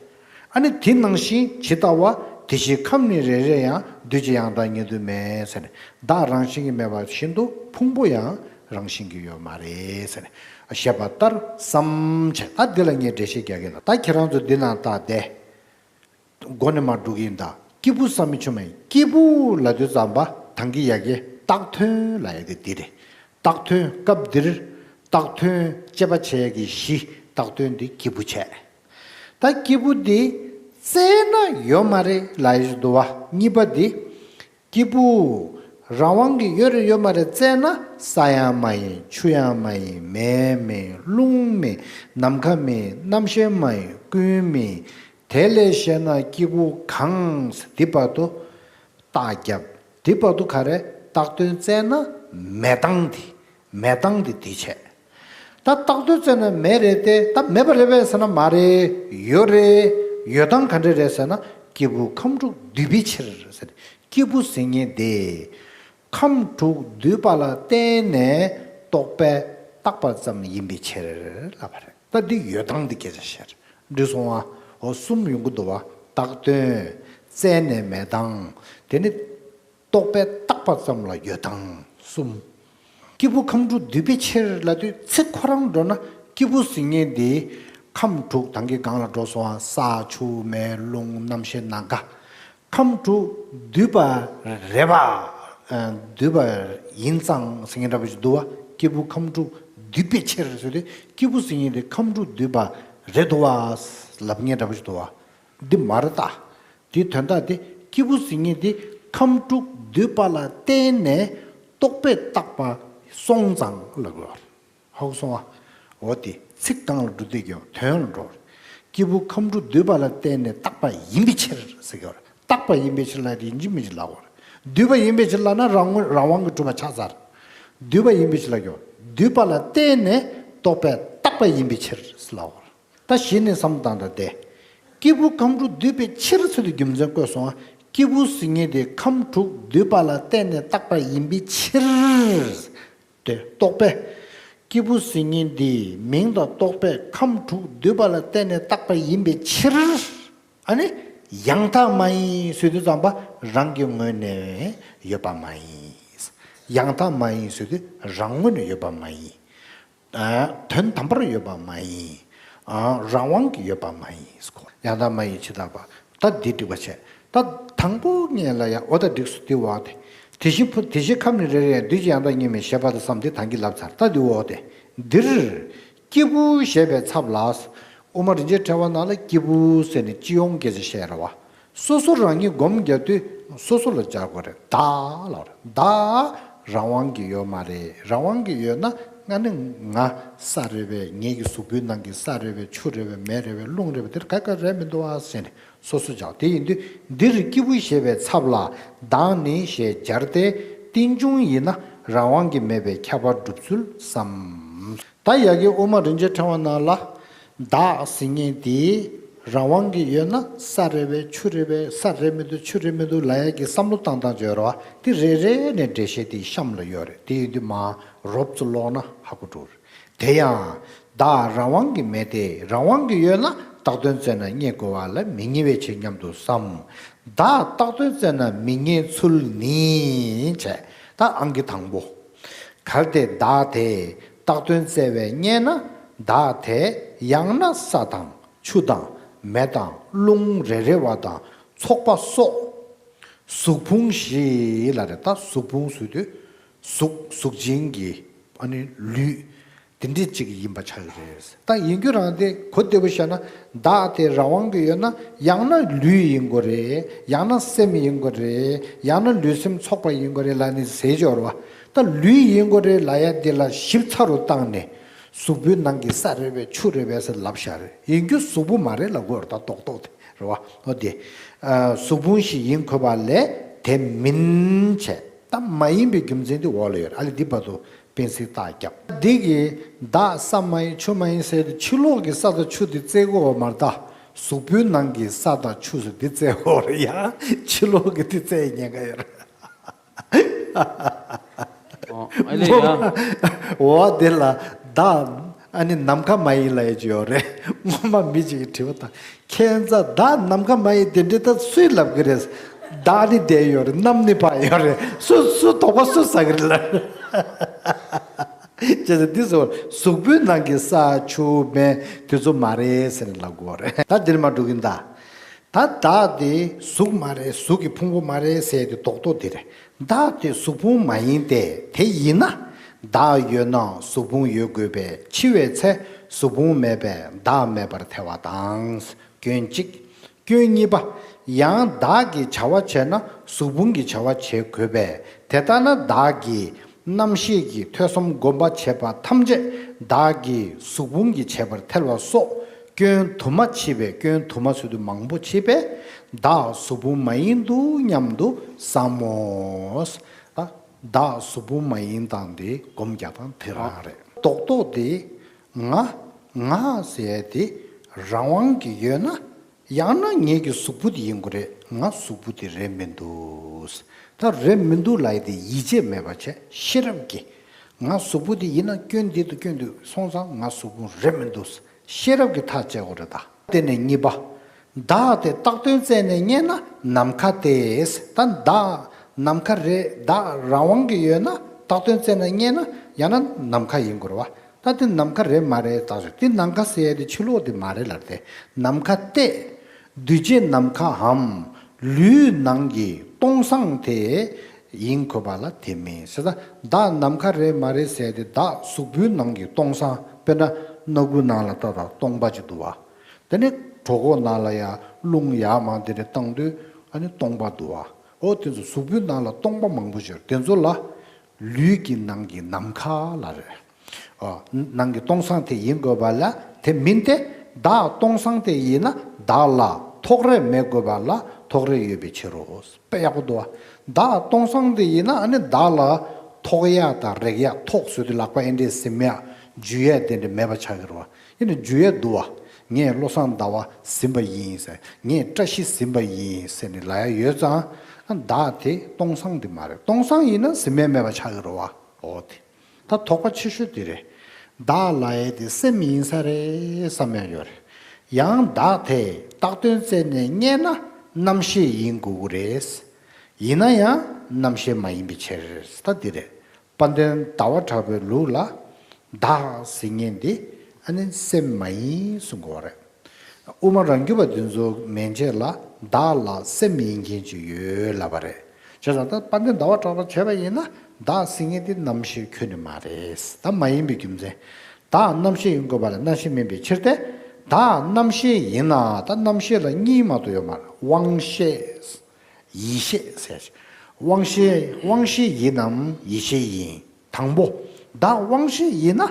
ཨ་ནི་དེ་ནང་བཞིན་ཇི་ལྟ་བ། དེ་བཞིན་ཁམས་ནི་རེ་རེ་ཡང་། འདུས་བྱས་ཡང་དག་ཉིད་དུ་མེད་ཟེར་ནས། བདག་རང་བཞིན་གྱིས་མེད་པ་བཞིན་དུ་ཕུང་པོ་ཡང་ རང་བཞིན་གྱི་ཡོད་མ་རེད་ཟེར་ནས་བཤད་པ་ལྟར་བསམ་བྱས། ད་འདི་ལ་ངས་འགྲེལ་བཤད་རྒྱག་གི་ཡིན་ད། ད་ཁྱེད་རང་ཚོ་འདི་ནང་ལྟ་སྟེ། མགོ་ནས་མར་འགྲོ་གི་ཡིན་ད། སྐྱེས་བུ་བསམ་མེད་ཆུང་མ་ཡིན། སྐྱེས་བུ་ལབ་དུས་ཙམ་པ་ད་གིན་ཡ་གི་བཏགས་དོན་ལབ་ཡ་གི་འདི་རེད། བཏགས་དོན་སྐབས་འདིར་བཏགས་དོན་དཔྱད་པ་བྱེད་ཡ་གི་གཞི་བཏགས་དོན་འདི་སྐྱེས་བུ་བྱས། ད་སྐྱེས་བུ་འདི་བཙལ་ན་ཡོད་མ་རེད་ལབ་ཡ་ཞིག་འདུག་བ། གཉིས་པ་འདི། སྐྱེས་བུ་རང་དབང་གིས་ཡོད་རེད་ཡོད་མ་རེད་བཙལ་ན། ས་ཡང་མ་ཡིན། ཆུ་ཡང་མ་ཡིན། མེ་མིན། རླུང་མིན། ནམ་མཁའ་མིན། རྣམ་ཤེས་མ་ཡིན། ཀུན་མིན། དེ་ལས་གཞན་ན་སྐྱེས་བུ་གང་། འདི་བར་དུ་རྟགས་བརྒྱབ། འདི་བར་དུ་ག་རེ། བཏགས་དོན་བཙལ་ན་མེད་སྟངས་འདི། མེད་སྟངས་འདི་འདི་བྱས། ད་བཏགས་དོན་བཙལ་ན་མེད་རེད་དེ། ད་མེད་པ་རེད་པས་ཟེར་ན་མ་རེད། ཡོད་རེད། ཡོད་སྟངས་ག་འདྲ་རེད་ཟེར་ན། སྐྱེས་བུ་ཁམས་དྲུག་འདུས་པའི་ཕྱིར་ཟེར། སྐྱེས་བུ་ཟེར་མཁན་དེ་ཁམས་དྲུག་འདུས་པ་ལ་བརྟེན་ནས་རྟོགས་པས་བཏགས་པ་ཙམ་ཡིན་པའི་ཕྱིར་ལབ་པ་རེད། ད་འདི་ཡོད་སྟངས་འདི་སྐད་ཆ་བཤད། འགྲིག་སོང་ཨ། འོ་གསུམ་ཡོང་གི་འདུག་བ། བཏགས་དོན། བཙལ་ནས་མེད་སྟངས། དེ་ནི་རྟོགས་པས་བཏགས་པ་ཙམ་ལ་ཡོད་སྟངས་གསུམ། སྐྱེས་བུ་ཁམས་དྲུག་འདུས་པའི་ཕྱིར་ལབ་དུས་ཚིག་ཁོ་རང་འགྲོ་ན། སྐྱེས་བུ་ཟེར་མཁན་དེ་ཁམས་དྲུག་ད་གིན་སྒང་ལ་འགྲོ་སོང་ཨ། ས་ཆུ་མེ་རླུང་རྣམ་ཤེས་ནམ་མཁའ། ཁམས་དྲུག་འདུས་པ་རེད་པ། ཨ། འདུས་པ་ཡིན་ཙང་ཟེར་མཁན་འདྲ་པོ་ཞིག་འདུག་བ། སྐྱེས་བུ་ཁམས་དྲུག་འདུས་པའི་ཕྱིར་ཟེར་དུས་སྐྱེས་བུ་ཟེར་མཁན་དེ་ཁམས་དྲུག་འདུས་པ་རེད་འདུག་བ་ལབ་མཁན་འདྲ་པོ་ཞིག་འདུག་བ། འདི་མ་རེད་ད། དེའི་དོན་དག་དེ་སྐྱེས་བུ་ཟེར་མཁན་དེ་ཁམས་དྲུག་འདུས་པ་ལ་བརྟེན་ནས་རྟོགས་པས་བཏགས་པ་སོང་ཙང་ལབ་དགོས། ཧ་གོ་སོང་ཨ། འོ་དེ་ཚིག་སྒང་ལ་འགྲོ་དུས་ཀྱང་དོན་ལ་འགྲོ། སྐྱེས་བུ་ཁམས་དྲུག་འདུས་པ་ལ་བརྟེན་ནས་བཏགས་པ་ཡིན་པའི་ཕྱིར་ཟེར་གྱི་ཡོད་རེད། བཏགས་པ་ཡིན་པའི་ཕྱིར་ལབ་དེ་ཡིན་གཅིག་མིན་གཅིག་ལབ་དགོས་རེད། འདུས་པ་ཡིན་པའི་ཕྱིར་ལབ་ན་རང་ངོས་རང་དབང་གིས་གྲུབ་པ་ཆགས་ཚར། འདུས་པ་ཡིན་པའི་ཕྱིར་ལབ་ཀྱི་ཡོད་རེད། འདུས་པ་ལ་བརྟེན་ནས་རྟོགས་པས་བཏགས་པ་ཡིན་པའི་ཕྱིར་ཟེར་ལབ་དགོས་རེད། ད་གཞི་ནས་བསམ་བློ་བཏང་དང་སྟེ། སྐྱེས་བུ་ཁམས་དྲུག་འདུས་པའི་ཕྱིར་ཟེར་དུས་རྒྱུ་མཚན་བཀོད་སོང་ཨ། སྐྱེས་བུ་ཟེར་མཁན་དེ་ཁམས་དྲུག་འདུས་པ་ལ་བརྟེན་ནས་བཏགས་པ་ཡིན་པའི་ཕྱིར། དེ་རྟོགས་པས། སྐྱེས་བུ་ཟེར་མཁན་དེ་མིང་དང་རྟོགས་པས་ཁམས་དྲུག་འདུས་པ་ལ་བརྟེན་ནས་བཏགས་པ་ཡིན་པའི་ཕྱིར། ཨ་ནི་ཡང་དག་མ་ཡིན་ཟེར་དུས་ཙམ་པ་རང་གི་ངོས་ནས་ཡོད་པ་མ་ཡིན། ཡང་དག་མ་ཡིན་ཟེར་དུས་རང་ངོས་ནས་ཡོད་པ་མ་ཡིན། ཨ། དོན་དམ་པར་ཡོད་པ་མ་ཡིན། ཨ། རང་དབང་གིས་ཡོད་པ་མ་ཡིན། ཡང་དག་མ་ཡིན་ཕྱི་རྟག་པ། ད་འདི་འགྲིག་པ་བྱས། ད་དང་པོ་ངས་ལ་ཡ་འོ་ད་འགྲིགས་སོ་དེ་འོག་དེ། དེ་བཞིན་ཕུ་དེ་བཞིན་ཁམས་ནི་རེ་རེ་ཡང་། འདུས་ཀྱི་ཡང་དག་གཉིས་མེད་ཞེས་པ་དང་བསམ་སྟེ་ད་གིན་ལབ་ཚར། ད་འདི་འོག་དེ། འདིར་སྐྱེས་བུ་ཞེས་པའི་ཚབ་ལ། དབུ་མ་རིན་ཆེན་ཕྲེང་བ་ནང་ལ་སྐྱེས་བུ་ཟེར་ནས་སྤྱི་ཡོངས་སྐད་ཆ་བཤད་རེད་བ། སོ་སོ་རང་ཉིད་སྒོམ་རྒྱག་དུས་སོ་སོ་ལ་སྦྱར་དགོས་རེད། བདག་ལབ་རེད། བདག་རང་དབང་གིས་ཡོད་མ་རེད། རང་དབང་གིས་ཡོད་ན་ང་ནི་ང་ས་རེད་པས། ངེད་ཀྱི་གཟུགས་པོའི་ནང་གི་ས་རེད་པས། ཆུ་རེད་པས། མེ་རེད་པས། རླུང་རེད་པས། དེར་ག་ག་རེད་མི་འདུག་ཨ་ཟེར་ནས་སོ་སོ་སྦྱར། དེ་ཡིན་དུས་འདིར་སྐྱེས་བུ་ཞེས་པའི་ཚབ་ལ་བདག་ནི་ཞེས་སྦྱར་ཏེ། རྟེན་འབྱུང་ཡིན་ན་རང་དབང་གིས་མེད་པའི་ཁྱབ་པ་སྒྲུབ་ཚུལ་བསམ། ད་ཡ་གི་དབུ་མ་རིན་ཆེན་ཕྲེང་བ་ནང་ལ། བདག་ཟེར་མཁན་དེ་རང་དབང་གིས་ཡོད་ན་ས་རེད་པས། ཆུ་རེད་པས། ས་རེད་མི་འདུག་ཆུ་རེད་མི་འདུག་ལབ་ཡ་གི་བསམ་བློ་བཏང་སྟངས་ཅིག་ཡོད་རེད་བ། དེ་རེ་རེ་ནས་འགྲེལ་བཤད་དེ་གཤམ་ལ་ཡོད་རེད། དེ་ཡིན་དུས་མར་རོབ་ཙམ་ཀློག་ན་ཧ་གོ་འགྲོ་གི་རེད། དེ་ཡང་བདག་རང་དབང་གིས་མེད་དེ། རང་དབང་གིས་ཡོད་ན་བཏགས་དོན་བཙལ་ན་རྙེད་དགོས་པ་ལ་མི་ངེས་པའི་ཕྱིར་སྙམ་དུ་བསམ། བདག་བཏགས་དོན་བཙལ་ན་མི་ངེས་ཚུལ་ནི་བྱས། ད་ཨང་ཀི་དང་པོ། གལ་ཏེ་བདག་དེ་བཏགས་དོན་བཙལ་བས་རྙེད་ན། བདག་དེ་ཡང་ན་ས་དང་ཆུ་དང་མེ་དང་རླུང་རེ་རེ་བ་དང་ཚོགས་པ་སོགས་གཟུགས་ཕུང་བཞི་ལ་རེད། ད་གཟུགས་ཕུང་ཟེར་དུས་གཟུགས་གཟུགས་ཅན་གྱི་ཨ་ནི་ལུས་དེ་འདྲ་ཅིག་ཡིན་པ་ཆགས་ཀྱི་རེད། ད་ཡིན་རྒྱུ་རང་དེ་གོ་བདེ་པོ་བཤད་ན་བདག་དེ་རང་དབང་གིས་ཡོད་ན་ཡང་ན་ལུས་ཡིན་དགོས་རེད། ཡང་ན་སེམས་ཡིན་དགོས་རེད། ཡང་ན་ལུས་སེམས་ཚོགས་པ་ཡིན་དགོས་རེད་ལབ་ནས་ཟེར་གྱི་ཡོད་རེད་བ། ད་ལུས་ཡིན་དགོས་རེད་ལབ་ཡ་འདི་ལ་ཞིབ་ཚགས་རུ་བཏང་ནས་གཟུགས་པོའི་ནང་གི་ས་རེད་པས། ཆུ་རེད་པས་ཟེར་ལབ་བཞག་རེད། ཡིན་རྒྱུ་གཟུགས་པོ་མ་རེད་ལབ་དགོས་རེད། ད་རྡོག་རྡོག་དེ་རེད་བ། འོ་དེ་གཟུགས་ཕུང་ཞིག་ཡིན་དགོས་པ་ལས་དེ་མིན་བྱས། ད་མ་ཡིན་པའི་རྒྱུ་མཚན་དེ་འོག་ལ་ཡོད་རེད། ཨ་ལས་འདི་བར་དུ་དཔེ་སྲིད་རྟགས་བརྒྱབ། འདི་གི་བདག་ས་མ་ཡིན་ཆུ་མ་ཡིན་ཟེར་ཏེ་ཕྱི་ལོགས་ཀྱི་ས་དང་ཆུ་དེ་བཙལ་དགོས་པ་མ་རེད། ད་གཟུགས་པོའི་ནང་གི་ས་དང་ཆུ་ཟེར་འདི་བཙལ་དགོས་རེད། ཡང་ཕྱི་ལོགས་ཀྱི་དེ་བཙལ་ཉེན་ཁ་ཡོད་རེད། ཨོ། ཨ་ལས་ཡ། འོ་དེ་ལ་བདག་ཨ་ནི་ནམ་མཁའ་མ་ཡིན་ལབ་ཡ་ཅིག་ཡོད་རེད། སྔོན་མ་མི་གཅིག་གིས་དྲིས་པ་དང་། ཁྱེད་ཚོ་བདག་ནམ་མཁའ་མ་ཡིན་དེ་འདྲ་ད་སུས་ལབ་གི་རེད། བདག་ནི་བསྡད་ཡོད་རེད། གནམ་ནི་འཕགས་ཡོད་རེད། སུ་སུ་དོགས་པ་སུ་ཟ་གི་རེད་ལབ། ཅེས་ཟེར་འདི་ཟེར་བ་གཟུགས་པོའི་ནང་གི་ས་ཆུ་མེ་དེ་ཚོ་མ་རེད་ཟེར་ནས་ལབ་དགོས་རེད། ད་འདིར་མ་འགྲོ་གིན་ད། ད་བདག་དེ་གཟུགས་མ་རེད། གཟུགས་ཀྱི་ཕུང་པོ་མ་རེད་ཟེར་དེ་རྡོག་རྡོག་དེ་རེད། བདག་དེ་གཟུགས་ཕུང་མ་ཡིན་ཏེ། དེ་ཡིན་ན་བདག་ཡོད་ན་གཟུགས་ཕུང་ཡོད་དགོས་པས། འཆི་བའི་ཚེ་གཟུགས་ཕུང་མེད་པས་བདག་མེད་པར་ཐལ་བ་དང་། སྐྱོན་གཅིག་སྐྱོན་གཉིས་པ། ཡང་བདག་གིས་བྱ་བ་བྱས་ན་གཟུགས་ཕུང་གིས་བྱ་བ་བྱེད་དགོས་པས། དེ་ལྟ་ན་བདག་གིས་རྣམ་ཤེས་ཀྱིས་ཐོས་བསམ་སྒོམ་པ་བྱས་པ་ཐམས་ཅད་བདག་གིས་གཟུགས་ཕུང་གིས་བྱས་པར་ཐལ་བ་སོགས་སྐྱོན་དུ་མ་མཆིས་པས། སྐྱོན་དུ་མ་ཟེར་དུས་མང་པོ་མཆིས་པས། བདག་གཟུགས་ཕུང་མ་ཡིན་འདུག་སྙམ་དུ་བསམ་མོ། ད་བདག་གཟུགས་ཕུང་མ་ཡིན་སྟངས་དེ་སྒོམ་རྒྱག་སྟངས་དེ་རང་རེད། རྡོག་རྡོག་དེ་ང་ང་ཟེར་ཡ་དེ་རང་དབང་གིས་ཡོད་ན། ཡང་ན་ངེད་ཀྱི་གཟུགས་པོ་དེ་ཡིན་དགོས་རེད། ང་གཟུགས་པོ་དེ་རེད་མི་འདུག་ད་རེད་མི་འདུག་ལབ་ཡ་དེ་ཡིད་ཆེས་མེད་པ་བྱས། ཤེས་རབ་ཀྱིས་ང་གཟུགས་པོ་དེ་ཡིན་ན་སྐྱོན་འདི་དང་སྐྱོན་འདི་སོང་ཙང་ང་གཟུགས་པོ་རེད་མི་འདུག་ཤེས་རབ་ཀྱིས་ཐག་བཅད་དགོས་རེད་ད། དེ་ནས་གཉིས་པ། བདག་དེ་བཏགས་དོན་བཙལ་ནས་རྙེད་ན་ནམ་མཁའ་སྟེ། ད་བདག་ནམ་མཁའ་རེད། བདག་རང་དབང་གིས་ཡོད་ན་བཏགས་དོན་བཙལ་ནས་རྙེད་ན་ཡང་ན་ནམ་མཁའ་ཡིན་དགོས་རེད་བ། ད་དེ་ནམ་མཁའ་རེད་མ་རེད་ལྟ་ཞོག་དེ་ནམ་མཁའ་ཟེར་ཡ་དེ་ཕྱི་ལོགས་དེ་མ་རེད་ལབ་དེ། ནམ་མཁའ་སྟེ། འདུས་བྱས་ནམ་མཁའམ། ལུས་ནང་གི་སྟོང་སང་དེ་ཡིན་དགོས་པ་ལ་དེ་མིན་ཟེར། ད་བདག་ནམ་མཁའ་རེད་མ་རེད་ཟེར་དེ། བདག་གཟུགས་པོའི་ནང་གི་སྟོང་སང་དཔེར་ན་སྣ་ཁུག་ནང་ལ་ལྟ་དང་སྟོང་པ་ཅིག་འདུག་བ། དེ་ནས་གྲོད་ཁོག་ནང་ལ་ཡང་རླུང་ཡར་མར་དེ་རེ་བཏང་དུས་ཨ་ནི་སྟོང་པ་འདུག་བ། འོ་དེ་ཚོ་གཟུགས་པོའི་ནང་ལ་སྟོང་པ་མང་པོ་ཅིག་ཡོད་དེ་ཚོ་ལ། ལུས་ཀྱི་ནང་གི་ནམ་མཁའ་ལ་རེད། ཨ། ནང་གི་སྟོང་སང་དེ་ཡིན་དགོས་པ་ལ་དེ་མིན་ཏེ། བདག་སྟོང་སང་དེ་ཡིན་ན་བདག་ལ་ཐོགས་རེག་མེད་དགོས་པ་ལ་ཐོགས་རེག་ཡོད་པའི་ཕྱིར་རོ། དཔེ་ཡག་པོ་འདུག་བ། བདག་སྟོང་སང་དེ་ཡིན་ན་ཨ་ནི་བདག་ལ་ཐོགས་ཡ་དང་རེག་ཡ། ཐོགས་ཟེར་དུས་ལག་པ་ཨེ་འདྲས་ཟིན་ཡ། འཇུ་ཡ་དེ་འདྲ་མེད་པ་ཆགས་ཀྱི་རེད་བ། ཡིན་ན་འཇུ་ཡ་འདུག་བ། ངས་བློ་བཟང་ཟླ་བ་ཟིན་པ་ཡིན་ཟེར། ངས་བཀྲ་ཤིས་ཟིན་པ་ཡིན་ཟེར་ནས་ལབ་ཡ་ཡོད་ཙང་། ཨ། བདག་དེ་སྟོང་སང་དེ་མ་རེད། སྟོང་སང་ཡིན་ན་ཟིན་མེད་མེད་པ་ཆགས་ཀྱི་རེད་བ། འོ་དེ། ད་དོགས་པ་ཆེ་ཤོས་དེ་རེད། བདག་ལབ་ཡས་དེ་སེམས་ཡིན་ས་རེད་བསམ་ཡ་ཡོད་རེད། ཡང་བདག་དེ་བཏགས་དོན་བཙལ་ནས་རྙེད་ན་རྣམ་ཤེས་ཡིན་དགོས་ཀྱི་རེད། ཡིན་ན་ཡང་རྣམ་ཤེས་མ་ཡིན་པའི་ཕྱིར། ད་འདི་རེད། དཔལ་ལྡན་ཟླ་བ་གྲགས་པའི་ལུགས་ལ། བདག་ཟེར་མཁན་འདི་ཨ་ནི་སེམས་མ་ཡིན་གསུང་གི་ཡོད་རེད། དབུ་མ་རང་རྒྱུད་པ་འདི་ཚོ་མན་ཆད་ལ་བདག་ལ་སེམས་ཡིན་མཁན་ཅིག་ཡོད་ལབ་པ་རེད། བྱས་ཙང་ད་དཔལ་ལྡན་ཟླ་བ་གྲགས་པ་བྱས་པ་ཡིན་ན་བདག་ཟེར་མཁན་དེ་རྣམ་ཤེས་ཁྱོན་ནས་མ་རེད། ད་མ་ཡིན་པའི་རྒྱུ་མཚན། བདག་རྣམ་ཤེས་ཡིན་དགོས་པ་ལ་རྣམ་ཤེས་མིན་པའི་ཕྱིར་ཏེ། བདག་རྣམ་ཤེས་ཡིན་ན། ད་རྣམ་ཤེས་ལ་གཉིས་མ་གཏོགས་ཡོད་མ་རེད། དབང་ཤེས། ཡིད་ཤེས་ཟེར། དབང་ཤེས། དབང་ཤེས་ཡིན་ནམ་ཡིད་ཤེས་ཡིན། དང་པོ། བདག་དབང་ཤེས་ཡིན་ན་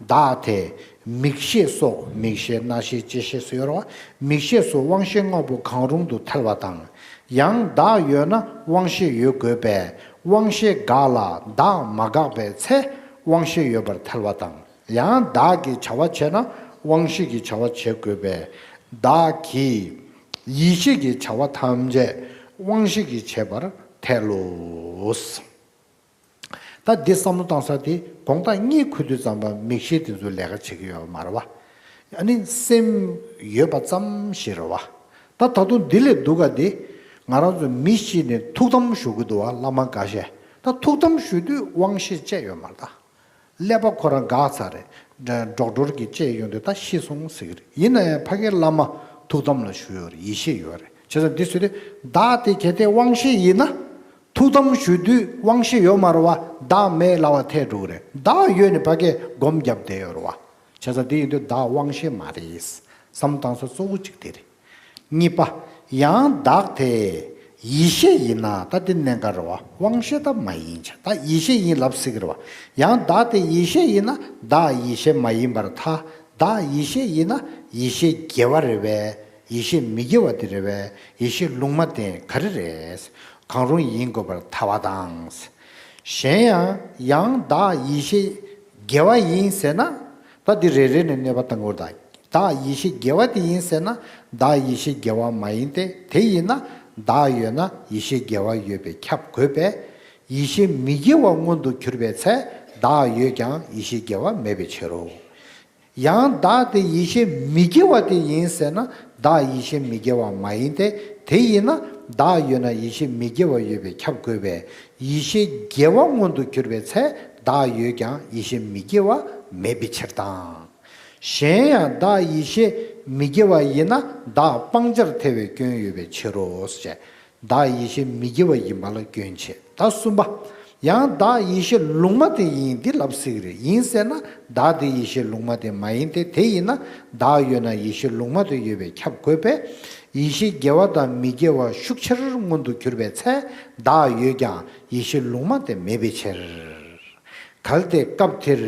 བདག་དེ་མིག་ཤེས་སོགས། མིག་ཤེས་རྣ་ཤེས་ལྕེ་ཤེས་སུ་ཡོད་རེད་བ། མིག་ཤེས་སོགས་དབང་ཤེས་ལྔ་པོ་གང་རུང་དུ་ཐལ་བ་དང་། ཡང་བདག་ཡོད་ན་དབང་ཤེས་ཡོད་དགོས་པས། དབང་ཤེས་འགགས་ལ་བདག་མ་འགགས་པའི་ཚེ་དབང་ཤེས་ཡོད་པར་ཐལ་བ་དང་། ཡང་བདག་གིས་བྱ་བ་བྱས་ན་དབང་ཤེས་ཀྱིས་བྱ་བ་བྱེད་དགོས་པས། བདག་གིས་ཡིད་ཤེས་ཀྱི་བྱ་བ་ཐམས་ཅད་དབང་ཤེས་ཀྱིས་བྱེད་པར་ཐལ་ལོ། ད་འདི་བསམ་བློ་བཏང་ས་དེ་དགོངས་དག་གཉིས་འཁུར་དུས་ཙམ་པ་མིག་ཤེས་དེ་ཚོ་ལས་ཀ་བྱེད་ཀྱི་ཡོད་པ་མ་རེད་བ། ཨ་ནི་སེམས་ཡོད་པ་ཙམ་ཞིག་རེད་བ། ད་ད་དུང་འདི་ལས་སྡུག་ག་དེ། ང་རང་ཚོ་མི་ཤི་ནས་ཐུགས་དམ་བཞུགས་ཀྱི་འདུག་བ། བླ་མ་འགའ་ཤས། ད་ཐུགས་དམ་བཞུགས་དུས་དབང་ཤེས་བཅས་ཡོད་མ་རེད་ད། ཀླད་པ་ཁོ་རང་འགག་ཚར་རེད། ཌོག་ཊར་གྱིས་དཔྱད་ཡོང་དུས་ད་ཤི་སོང་ཟེར་གྱི་རེད། ཡིན་ན་ཡང་ཕ་གིའི་བླ་མ་ཐུགས་དམ་ལ་བཞུགས་ཡོད་རེད། ཡིད་ཤེས་ཡོད་རེད། བྱས་ཙང་འདི་ཟེར་དུས་བདག་དེ་གལ་ཏེ་དབང་ཤེས་ཡིན་ན། ཐུགས་དམ་བཞུགས་དུས་དབང་ཤེས་ཡོད་མ་རེད་བ། བདག་མེད་ལབ་པ་ཐལ་འགྲོ་གི་རེད། བདག་ཡོད་ནས་ཕ་གིར་སྒོམ་བརྒྱབ་བསྡད་ཡོད་རེད་བ། བྱས་ཙང་འདི་ཡིན་དུས་བདག་དབང་ཤེས་མ་རེད། བསམ་བཏང་ས་གཙོ་བོ་གཅིག་དེ་རེད། གཉིས་པ། ཡང་བདག་དེ་ཡིད་ཤེས་ཡིན་ན། ད་འདི་གནད་འགག་རེད་བ། དབང་ཤེས་ད་མ་ཡིན་ཆ། ད་ཡིད་ཤེས་ཡིན་ལབ་སྲིད་ཀྱི་རེད་བ། ཡང་བདག་དེ་ཡིད་ཤེས་ཡིན་ན་བདག་ཡིད་ཤེས་མ་ཡིན་པར་ཐལ། བདག་ཡིད་ཤེས་ཡིན་ན་ཡིད་ཤེས་དགེ་བ་རེད་པས། ཡིད་ཤེས་མི་དགེ་བ་དེ་རེད་པས། ཡིད་ཤེས་ལུང་མ་བསྟན། ག་རེ་རེད། གང་རུང་ཡིན་དགོས་པར་ཐལ་བ་དང་། གཞན་ཡང་། ཡང་བདག་ཡིད་ཤེས་དགེ་བ་ཡིན་ཟེར་ན། ད་འདི་རེ་རེ་ནས་གནོད་པ་བཏང་དགོས་ད། བདག་ཡིད་ཤེས་དགེ་བ་དེ་ཡིན་ཟེར་ན། བདག་ཡིད་ཤེས་དགེ་བ་མ་ཡིན་ཏེ། དེ་ཡིན་ན་བདག་ཡོད་ན་ཡིད་ཤེས་དགེ་བ་ཡོད་པས་ཁྱབ་དགོས་པས། ཡིད་ཤེས་མི་དགེ་བ་མངོན་དུ་གྱུར་པའི་ཚེ་བདག་ཡོད་ཀྱང་ཡིད་ཤེས་དགེ་བ་མེད་པའི་ཕྱིར་རོ། ཡང་བདག་དེ་ཡིད་ཤེས་མི་དགེ་བ་དེ་ཡིན་ཟེར་ན། བདག་ཡིད་ཤེས་མི་དགེ་བ་མ་ཡིན་ཏེ། དེ་ཡིན་ན་བདག་ཡོད་ན་ཡིད་ཤེས་མི་དགེ་བ་ཡོད་པས་ཁྱབ་དགོས་པས། ཡིད་ཤེས་དགེ་བ་མངོན་དུ་གྱུར་པའི་ཚེ་ བདག་ཡོད་ཀྱང་ཡེ་ཤེས་མི་སྐྱེ་བ་མེད་པའི་ཕྱིར་དང་། གཞན་ཡང་བདག་ཡེ་ཤེས་མི་སྐྱེ་བ་ཡིན་ན་བདག་སྤང་བྱར་ཐལ་བའི་སྐྱོན་ཡོད་པའི་ཕྱིར་རོ་ཞེས། བདག་ཡེ་ཤེས་མི་སྐྱེ་བ་ཡིན་པ་ལ་སྐྱོན་བྱེད། ད་གསུམ་པ། ཡང་བདག་ཡེ་ཤེས་ལུང་མ་བསྟན་ཡིན་འདི་ལབ་སྲིད་ཀྱི་རེད། ཡིན་ཟེར་ན་བདག་དེ་ཡེ་ཤེས་ལུང་མ་བསྟན་མ་ཡིན་ཏེ། དེ་ཡིན་ན་བདག་ཡོད་ན་ཡེ་ཤེས་ལུང་མ་བསྟན་ཡོད་པས་ཁྱབ་དགོས་པས། ཡེ་ཤེས་སྐྱེ་བ་དང་མི་སྐྱེ་བ་ཤུགས་ཆེར་མངོན་དུ་གྱུར་པའི་ཚེ། བདག་ཡོད་ཀྱང་ཡེ་ཤེས་ལུང་མ་བསྟན་མེད་པའི་ཕྱིར། གལ་ཏེ་སྐབས་དེར་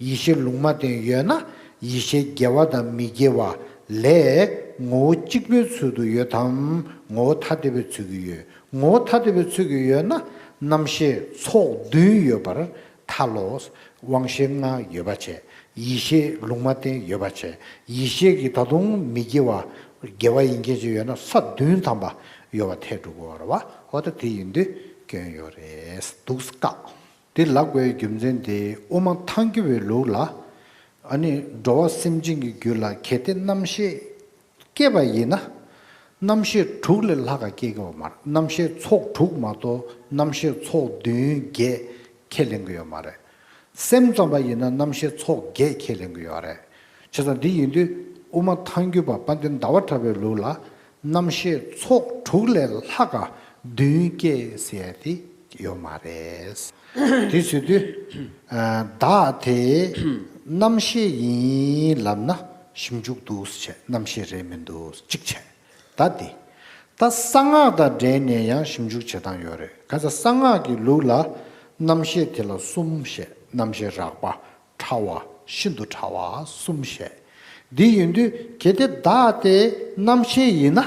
ཡེ་ཤེས་ལུང་མ་བསྟན་ཡོད་ན། ཡེ་ཤེས་སྐྱེ་བ་དང་མི་སྐྱེ་བ་ལས་ངོ་བོ་གཅིག་པའི་ཚུལ་དུ་ཡོད་དམ། ངོ་བོ་ཐ་དད་པའི་ཚུལ་གྱིས་ཡོད། ངོ་བོ་ཐ་དད་པའི་ཚུལ་གྱིས་ཡོད་ན། རྣམ་ཤེས་ཚོགས་བདུན་ཡོད་པར་ཐལ་ལོ། དབང་ཤེས་ལྔ་ཡོད་པ་བྱས། ཡེ་ཤེས་ལུང་མ་བསྟན་ཡོད་པ་བྱས། ཡེ་ཤེས་ཀྱིས་ད་དུང་མི་སྐྱེ་བ། དགེ་བ་ཡིན་མཁན་ཅིག་ཡོད་ན་ས་བདུན་ཐམ་པ་ཡོད་པ་ཐལ་འགྲོ་གི་ཡོད་རེད་བ། འོ་ད་དེ་ཡིན་དུས་སྐྱོན་ཡོད་རེད་འདུག་སེ་བཀག་དེ་ལབ་དགོས་རྒྱུ་མཚན་དེ་དབུ་མ་ཐལ་འགྱུར་བའི་ལུགས་ལ། ཨ་ནི་འགྲོ་བ་སེམས་ཅན་གྱི་རྒྱུད་ལ་གལ་ཏེ་རྣམ་ཤེས་སྐྱེས་པ་ཡིན་ན། རྣམ་ཤེས་དྲུག་ལས་ལྷག་ག་སྐྱེ་གི་ཡོད་མ་རེད། རྣམ་ཤེས་ཚོགས་དྲུག་མ་གཏོགས་རྣམ་ཤེས་ཚོགས་བདུན་བརྒྱད་ཁས་ལེན་གི་ཡོད་མ་རེད། སེམས་ཙམ་པ་ཡིན་ན་རྣམ་ཤེས་ཚོགས་བརྒྱད་ཁས་ལེན་གི་ཡོད་རེད། བྱས་ཙང་འདི་ཡིན་དུས་དབུ་མ་ཐལ་འགྱུར་བ་དཔལ་ལྡན་ཟླ་བ་གྲགས་པའི་ལུགས་ལ། རྣམ་ཤེས་ཚོགས་དྲུག་ལས་ལྷག་ག་བདུན་སྐྱེ་ཟེར་ཡ་དེ་ཡོད་མ་རེད། དེ་ཟེར་དུས་བདག་དེ་རྣམ་ཤེས་ཡིན་ལབ་ན་ཞིབ་འཇུག་འདུག་སེ་བྱས། རྣམ་ཤེས་རེད་མི་འདུག་གཅིག་བྱས། ད་དེ་ད་གསང་སྔགས་དང་འབྲེལ་ནས་ཡང་ཞིབ་འཇུག་བྱེད་སྟངས་ཡོད་རེད། ག་ས་གསང་སྔགས་ཀྱི་ལུགས་ལ་རྣམ་ཤེས་དེ་ལ་གསུམ་བཤད། རྣམ་ཤེས་རགས་པ། ཕྲ་བ། ཤིན་ཏུ་ཕྲ་བ་གསུམ་བཤད། འདི་ཡིན་དུས་གལ་ཏེ་བདག་དེ་རྣམ་ཤེས་ཡིན་ན།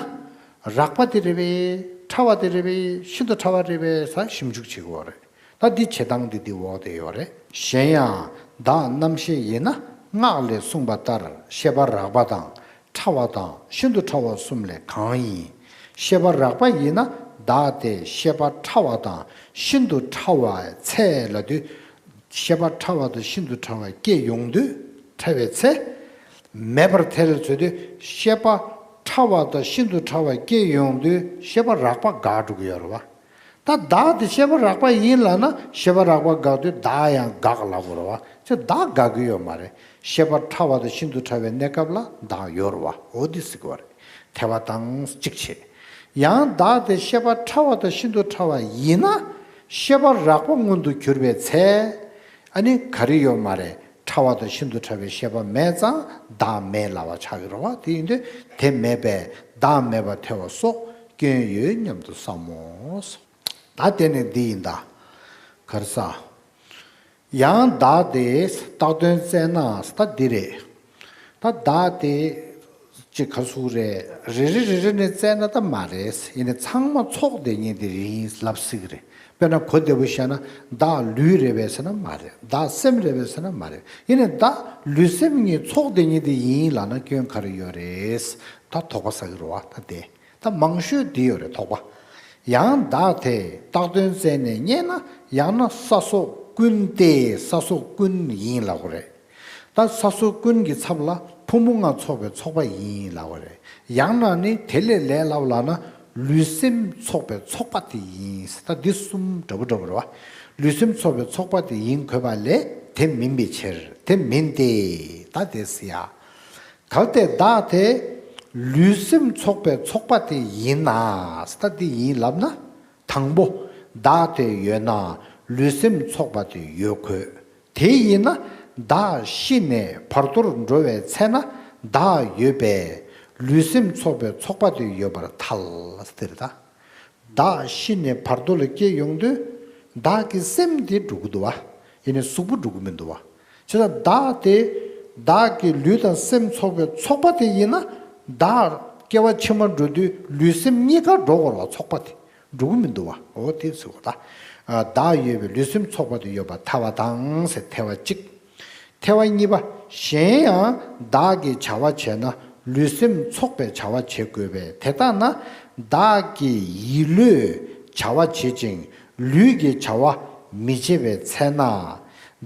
རགས་པ་དེ་རེད་པས། ཕྲ་བ་དེ་རེད་པས། ཤིན་ཏུ་ཕྲ་བ་རེད་པས་ཟེར་ཞིབ་འཇུག་བྱེད་དགོས་རེད། ད་འདི་བྱེད་སྟངས་འདི་འདི་འོག་དེ་ཡོད་རེད། གཞན་ཡང་བདག་རྣམ་ཤེས་ཡིན་ན། སྔགས་ལས་གསུངས་པ་ལྟར་ཤེས་པ་རགས་པ་དང་། ཕྲ་བ་དང་ཤིན་ཏུ་ཕྲ་བ་གསུམ་ལས་གང་ཡིན། ཤེས་པ་རགས་པ་ཡིན་ན་བདག་དེ་ཤེས་པ་ཕྲ་བ་དང་ཤིན་ཏུ་ཕྲ་བའི་ཚེ་ལབ་དུས། ཤེས་པ་ཕྲ་བ་དང་ཤིན་ཏུ་ཕྲ་བ་སྐྱེ་ཡོང་དུས། ཕྲ་བའི་ཚེ་མེད་པར་ཐལ་ཟེར་དུས། ཤེས་པ་ཕྲ་བ་དང་ཤིན་ཏུ་ཕྲ་བ་སྐྱེ་ཡོང་དུས་ཤེས་པ་རགས་པ་འགག་འགྲོ་གི་ཡོད་རེད་བ། ད་བདག་དེ་ཤེས་པ་རགས་པ་ཡིན་ལབ་ན་ཤེས་པ་རགས་པ་འགག་དུས་བདག་ཡང་འགག་ལབ་དགོས་རེད་བ། ཅི་བདག་འགག་གི་ཡོད་མ་རེད། ཤེས་པ་ཕྲ་བ་དང་ཤིན་ཏུ་ཕྲ་བའི་གནས་སྐབས་ལ་བདག་ཡོད་རེད་བ། འོ་འདི་ཟེར་གི་ཡོད་རེད། ཐལ་བ་དང་གཅིག་བྱེད། ཡང་བདག་དེ་ཤེས་པ་ཕྲ་བ་དང་ཤིན་ཏུ་ཕྲ་བ་ཡིན་ན། ཤེས་པ་རགས་པ་མངོན་དུ་གྱུར་པའི་ཚེ། ཨ་ནི་ག་རེ་ཡོད་མ་རེད། ཕྲ་བ་དང་ཤིན་ཏུ་ཕྲ་བའི་ཤེས་པ་མེད་ཙང་བདག་མེད་ལབ་པ་ཆགས་ཀྱི་རེད་བ། དེ་ཡིན་དུས་དེ་མེད་པས་བདག་མེད་པར་ཐལ་བ་སོགས་སྐྱོན་ཡོད་སྙམ་དུ་བསམ་མོ། ད་དེ་ནས་འདི་ཡིན་ད། ག་རེ་ཟ། ཡང་བདག་དེ་བཏགས་དོན་བཙལ་ན་ད་འདི་རེད། ད་བདག་དེ་ཅིག་ག་ཟུག་རེད། རེ་རེ་རེ་རེ་ནས་བཙལ་ན་ད་མ་རེད། ཡིན་ནའི་ཚང་མ་ཚོགས་དེ་ཉིད་དེ་ཡིན་ལབ་སྲིད་ཀྱི་རེད། དཔེར་ན་གོ་བདེ་པོ་བཤད་ན་བདག་ལུས་རེད་པས་ཟེར་ན་མ་རེད། བདག་སེམས་རེད་པས་ཟེར་ན་མ་རེད། ཡིན་ནའི་བདག་ལུས་སེམས་གཉིས་ཚོགས་དེ་ཉིད་དེ་ཡིན་ལབ་ན་སྐྱོན་ག་རེ་ཡོད་རེད། ད་དོགས་པ་ཟ་གི་རེད་བ། ད་དེ། ད་མང་ཤོས་འདི་ཡོད་རེད། དོགས་པ། ཡང་བདག་དེ་བཏགས་དོན་བཙལ་ནས་རྙེད་ན་ཡང་ན་ས་སོགས་ཀུན་ཏེ་ས་སོགས་ཀུན་ཡིན་ལབ་དགོས་རེད། ད་ས་སོགས་ཀུན་གྱི་ཚབ་ལ་ཕུང་པོ་ལྔ་ཚོགས་པའི་ཚོགས་པ་ཡིན་ལབ་དགོས་རེད། ཡང་ན་ནི་དེ་ལས་ལས་སླ་པོ་ལབ་ན་ལུས་སེམས་ཚོགས་པའི་ཚོགས་པ་དེ་ཡིན། ད་འདི་གསུམ་འདྲ་པོ་འདྲ་པོ་རེད་བ། ལུས་སེམས་ཚོགས་པའི་ཚོགས་པ་དེ་ཡིན་དགོས་པ་ལས་དེ་མིན་པའི་ཕྱིར། དེ་མིན་ཏེ། ད་དེ་ཟེར་ཡ། གལ་ཏེ་བདག་དེ་ལུས་སེམས་ཚོགས་པའི་ཚོགས་པ་དེ་ཡིན་ན། ད་དེ་ཡིན་ལབ་ན། དང་པོ། བདག་དེ་ཡོད་ན་ལུས་སེམས་ཚོགས་པ་དེ་ཡོད་དགོས། དེ་ཡིན་ན་བདག་ཤི་ནས་བར་དོར་འགྲོ་བའི་ཚེ་ན་བདག་ཡོད་པས་ལུས་སེམས་ཚོགས་པའི་ཚོགས་པ་དེ་ཡོད་པར་ཐལ་ཟེར་ད། བདག་ཤི་ནས་བར་དོ་ལ་སྐྱེ་ཡོང་དུས། བདག་གི་སེམས་དེ་འགྲོ་གི་འདུག་བ། ཡིན་ནའི་གཟུགས་པོ་འགྲོ་གི་མི་འདུག་བ། བྱས་ཙང་བདག་དེ། བདག་གི་ལུས་དང་སེམས་ཚོགས་པའི་ཚོགས་པ་དེ་ཡིན་ན། བདག་སྐྱེ་བ་ཕྱི་མར་འགྲོ་དུས་ལུས་སེམས་གཉིས་ཀ་འགྲོ་དགོས་རེད་བ། ཚོགས་པ་དེ་འགྲོ་གི་མི་འདུག་བ། འོ་དེ་ཟེར་བ་ད། བདག་ཡོད་པའི་ལུས་སེམས་ཚོགས་པ་དེ་ཡོད་པར་ཐལ་བ་དང་ཟེར། ཐལ་བ་གཅིག་ཐལ་བ་གཉིས་པ། གཞན་ཡང་བདག་གི་བྱ་བ་བྱས་ན་ལུས་སེམས་ཚོགས་པའི་བྱ་བ་བྱེད་དགོས་པས། དེ་ལྟ་ན་བདག་གི་ཡིད་བློས་བྱ་བ་བྱེད་ཅིང་ལུས་ཀྱི་བྱ་བ་མི་བྱེད་པའི་ཚེ་ན།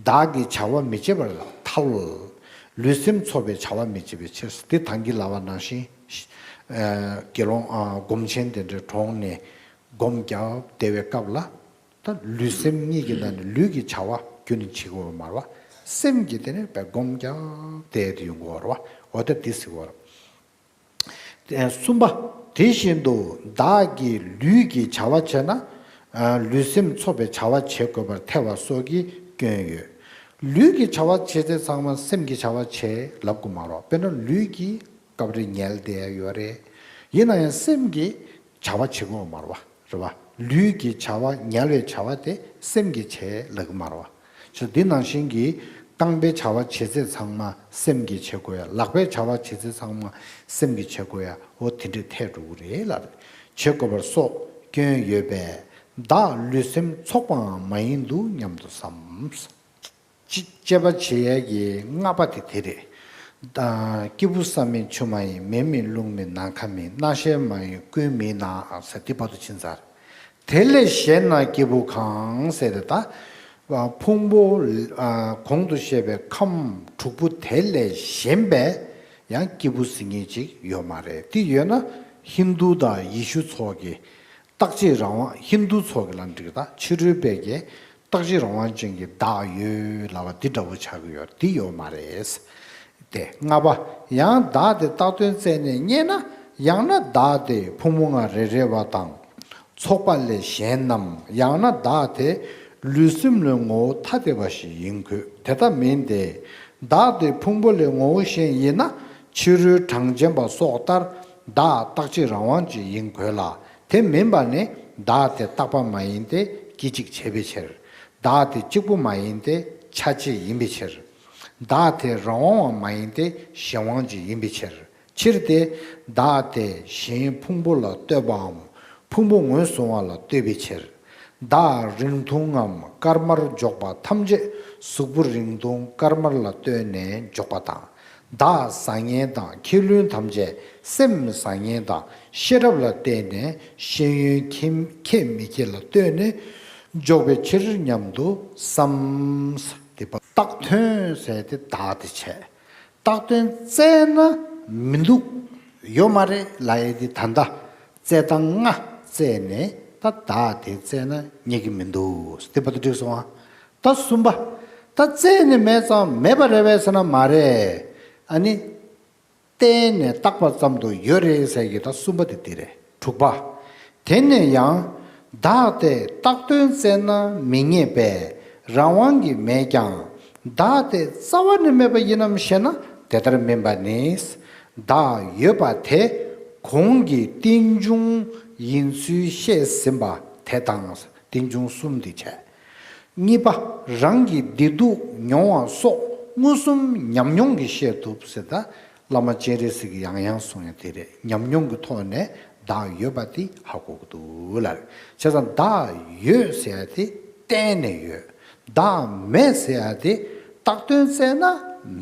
བདག་གི་བྱ་བ་མི་བྱེད་པར་ཐལ། ལུས་སེམས་ཚོགས་པའི་བྱ་བ་མི་བྱེད་པའི་ཕྱིར། འདི་ད་གིན་ལབ་པ་ནང་བཞིན། དགེ་སློང་ཨ་སྒོམ་ཆེན་དེ་འདྲའི་གྲོངས་ནས་སྒོམ་རྒྱབ་བསྡད་པའི་སྐབས་ལ། ད་ལུས་སེམས་གཉིས་ཀྱི་ནང་ནས་ལུས་ཀྱི་བྱ་བ་ རྒྱུ་ནི་བྱེད་དགོས་པ་མ་རེད་བ། སེམས་ཀྱིས་དེ་ནི་བས་སྒོམ་རྒྱག་བསྡད་དེ་ཡོང་དགོས་པ་རེད་བ། འོ་ད་འདི་ཟེར་བ་རེད། གསུམ་པ། དེ་བཞིན་དུ་བདག་གིས་ལུས་ཀྱི་བྱ་བ་བྱས་ན། ལུས་སེམས་འཚོ་བའི་བྱ་བ་བྱེད་དགོས་པར་ཐལ་བ་སོགས་ཀྱི་སྐྱོན་ཡོད། ལུས་ཀྱི་བྱ་བ་བྱེད་ཚེ་ཚང་མ་སེམས་ཀྱི་བྱ་བ་བྱེད་ལབ་དགོས་མ་རེད། དཔེར་ན་ལུས་ཀྱིས་སྐབས་རེ་ཉལ་བསྡད་ཡ་ཡོད་རེད། ཡིན་ན་ཡང་སེམས་ཀྱིས་བྱ་བ་བྱེད་དགོས་མ་རེད་བ། རེད་བ། ལུས་ཀྱི་བྱ་བ་ཉལ་བའི་བྱ་བ་དེ་སེམས་ཀྱིས་བྱེད་ལབ་ཀྱི་མ་རེད་བ། ཅེས་འདི་ནང་བཞིན་གྱི་རྐང་པའི་བྱ་བ་བྱེད་ཚེ་ཚང་མ་སེམས་ཀྱིས་བྱེད་དགོས་ཡ། ལག་པའི་བྱ་བ་བྱེད་ཚེ་ཚང་མ་སེམས་ཀྱིས་བྱེད་དགོས་ཡ། འོ་དེ་འདྲས་ཐལ་འགྲོ་གི་རེད་ལབ། བྱེད་དགོས་པར་སོགས་སྐྱོན་ཡོད་པས་བདག་ལུས་སེམས་ཚོགས་པའང་མ་ཡིན་འདུག་སྙམ་དུ་བསམ། ཅི་དཔྱད་པ་བྱེད་ཡས་ཀྱི་ལྔ་པ་དེ་དེ་རེད། ཨ། སྐྱེས་བུ་བསམ་མེད་ཆུ་མ་ཡིན། མེ་མེད་རླུང་མེད་ནམ་མཁའ་མེད། སྣང་ཤས་མ་ཡིན་ཀུན་མེད་ན་ཟེར་དེ་བར་དུ་ཕྱིན་ཚར། དེ་ལས་གཞན་ན་སྐྱེས་བུ་གང་ཟེར་ཏེ་ད། ཕུང་པོ། ཨ། གོང་དུ་བཤད་པའི་ཁམས་དྲུག་པོ་དེ་ལས་གཞན་པའི་ཡང་སྐྱེས་བུ་ཟེར་མཁན་ཅིག་ཡོད་མ་རེད། དེ་ཡོད་ན་ཧིན་དུ་དང་ཡེ་ཤུ་ཚོ་གི་རྟག་གཅིག་རང་དབང་། ཧིན་དུ་ཚོ་གི་ལ་འགྲིག་ད་ཕྱི་རོལ་པའི་གི་རྟག་གཅིག་རང་དབང་ཅན་གྱི་བདག་ཡོད་ལབ་པ་འདི་འདྲ་བོ་ཆགས་ཀྱི་ཡོད། འདི་ཡོད་མ་རེད། དེ་ལྔ་པ། ཡང་བདག་དེ་བཏགས་དོན་བཙལ་ནས་རྙེད་ན། ཡང་ན་བདག་དེ་ཕུང་པོ་ལྔ་རེ་རེ་བ་དང་ཚོགས་པ་ལས་གཞན་ནམ། ཡང་ན་བདག་དེ་ལུས་སེམས་ལས་ངོ་བོ་ཐ་དད་པ་ཞིག་ཡིན་དགོས། དེ་ལྟ་མིན་ཏེ། བདག་དེ་ཕུང་པོ་ལས་ངོ་བོ་གཞན་ཡིན་ན་ཕྱི་རོལ་གྲངས་ཅན་པ་སོགས་ལྟར་བདག་རྟག་གཅིག་རང་དབང་ཅིག་ཡིན་དགོས་ལ། དེ་མིན་པ་ནི་བདག་དེ་རྟག་པ་མ་ཡིན་ཏེ་སྐད་ཅིག་བྱས་པའི་ཕྱིར། བདག་དེ་གཅིག་པུ་མ་ཡིན་ཏེ་ཆ་བྱད་ཡིན་པའི་ཕྱིར། བདག་དེ་རང་དབང་བ་མ་ཡིན་ཏེ་གཞན་དབང་ཅིག་ཡིན་པའི་ཕྱིར། ཕྱིར་ཏེ། བདག་དེ་གཞན་ཕུང་པོ་ལ་ལྟོས་པའམ་ཕུང་པོ་ངོས་བཟུང་བ་ལ་ལྟོས་པའི་ཕྱིར། བདག་རིང་ཐུང་ངམ་སྐར་མར་འཇོག་པ་ཐམས་ཅད་གཟུགས་པོ་རིང་ཐུང་སྐར་མར་ལ་ལྟོས་ནས་འཇོག་པ་དང་། བདག་བཟང་ངན་དང་ཁས་ལེན་ཐམས་ཅད་སེམས་བཟང་ངན་དང་ཤེས་རབ་ལ་བརྟེན་ནས་ཤེས་ཡོན་ཁེ་ཁེ་མི་ཁེ་ལ་ལྟོས་ནས་འཇོག་པའི་ཕྱིར་སྙམ་དུ་བསམ། དེ་བརྟགས་དོན་ཟེར་ཏེ་བདག་དེ་བྱས། བཏགས་དོན་བཙལ་ན་མི་འདུག་ཡོད་མ་རེད་ལབ་ཡས་དེ་ད་ལྟ་བཙལ་སྟངས་ལྔ་བཙལ་ནས་ད་བདག་དེ་བཙལ་ན་རྙེད་ཀྱི་མི་འདུག་དེ་བར་དུ་འགྲིག་སོང་ཨ། ད་གསུམ་པ། ད་བཙལ་ནས་མེད་ཙང་མེད་པ་རེད་པས་ཟེར་ན་མ་རེད། ཨ་ནི། བལྟས་ནས་བཏགས་པ་ཙམ་དུ་ཡོད་རེད་ཟེར་གྱི་ད་གསུམ་པ་དེ་དེ་རེད། དྲུག་པ། དེ་ནས་ཡང་། བདག་དེ་བཏགས་དོན་བཙལ་ན་མི་རྙེད་པས་རང་དབང་གིས་མེད་ཀྱང་། བདག་དེ་རྩ་བ་ནས་མེད་པ་ཡིན་ནམ་ཞེ་ན་དེ་ལྟར་མིན་པ་ནི། བདག་ཡོད་པ་དེ་གོང་གི་རྟེན་འབྱུང་ཡིན་ཚུལ་བཤད་ཟིན་པ་དེ་དང་། རྟེན་འབྱུང་གསུམ་འདི་བྱས། གཉིས་པ། རང་གི་བདེ་སྡུག་མྱོང་བ་སོགས་མངོན་སུམ་ཉམས་མྱོང་གིས་ཤེས་ཐུབ་ཟེར། ད་བླ་མ་སྤྱན་རས་གཟིགས་ཀྱིས་ཡང་ཡང་གསུངས་ཡ་དེ་རེད། ཉམས་མྱོང་གི་ཐོག་ནས་བདག་ཡོད་པ་དེ་ཧ་གོ་གི་འདུག་ལ། བྱས་ཙང་བདག་ཡོད་ཟེར་ཡ་དེ་གཏན་ནས་ཡོད། བདག་མེད་ཟེར་ཡ་དེ་བཏགས་དོན་བཙལ་ན་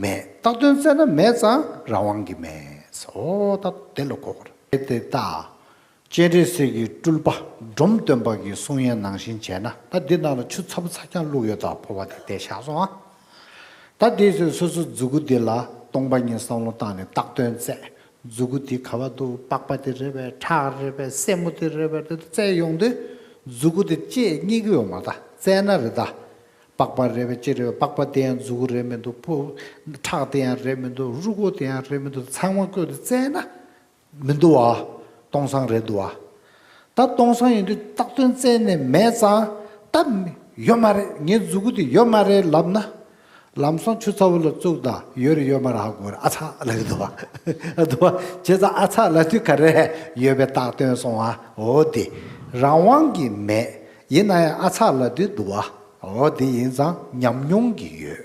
མེད། བཏགས་དོན་བཙལ་ན་མེད་ཙང་རང་དབང་གིས་མེད། འོ་ད་དེ་ལ་གོ་དགོས་རེད། དེ་ལྟ། སྤྱན་རས་གཟིགས་ཀྱི་སྤྲུལ་པ་འབྲོམ་སྟོན་པ་གིས་གསུང་ཡས་ནང་བཞིན་བྱས་ན། ད་འདི་ནང་ལ་ཆུ་ཚ་པོ་ཚ་རྐྱང་བླུགས་ཡོད། ད་ཕོར་པ་དེ་དེ་བཞག་སོང་ཨ། ད་དེ་ཚོས་སོ་སོ་མཛུ་གུ་འདི་ལ་སྟོང་པ་ཉིད་བསམ་བློ་བཏང་ནས་བཏགས་དོན་བཙལ། མཛུ་གུ་འདི་ག་བ་འདུག་པགས་པ་དེ་རེད་པས། ཁྲག་རེད་པས། སེན་མོ་དེ་རེད་པས། དེ་བཙལ་ཡོང་དུས་མཛུ་གུ་དེ་ལྕེས་རྙེད་ཀྱི་ཡོད་མ་རེད། ད་བཙལ་ན་རེད་ད། པགས་པ་རེད་པས། ལྕེ་རེད་པས། པགས་པ་དེ་ཡང་མཛུ་གུ་རེད་མི་འདུག་ཕོ། ཁྲག་དེ་ཡང་རེད་མི་འདུག་རུས་ཁོག་དེ་ཡང་རེད་མི་འདུག་ཚང་མ་བཀོད་དེ་བཙལ་ན། མི་འདུག་བ། སྟོང་སང་རེད་འདུག་བ། ད་སྟོང་སང་ཡིན་དུས་བཏགས་དོན་བཙལ་ནས་མེད་ཙང་། ད་ཡོད་མ་རེད། ངའི་མཛུ་གུ་དེ་ཡོད་མ་རེད་ལབ་ན། ལམ་སང་ཆུ་ཚ་བོ་ལ་བཙུགས་དང་ཡོད་རེད་ཡོད་མ་རེད་ཧ་གོ་རེད། ཨ་ཚ་ལབ་ཀྱི་འདུག་བ། ཨ་འདུག་བ། བྱས་ཙང་ཨ་ཚ་ལབ་དུས་ག་རེ་ཡོད་པའི་བཏགས་དོན་སོང་བ། འོ་དེ། རང་དབང་གིས་མེད། ཡིན་ན་ཡང་ཨ་ཚ་ལབ་དུས་འདུག་བ། འོ་དེ་ཡིན་ཙང་ཉམས་མྱོང་གིས་ཡོད།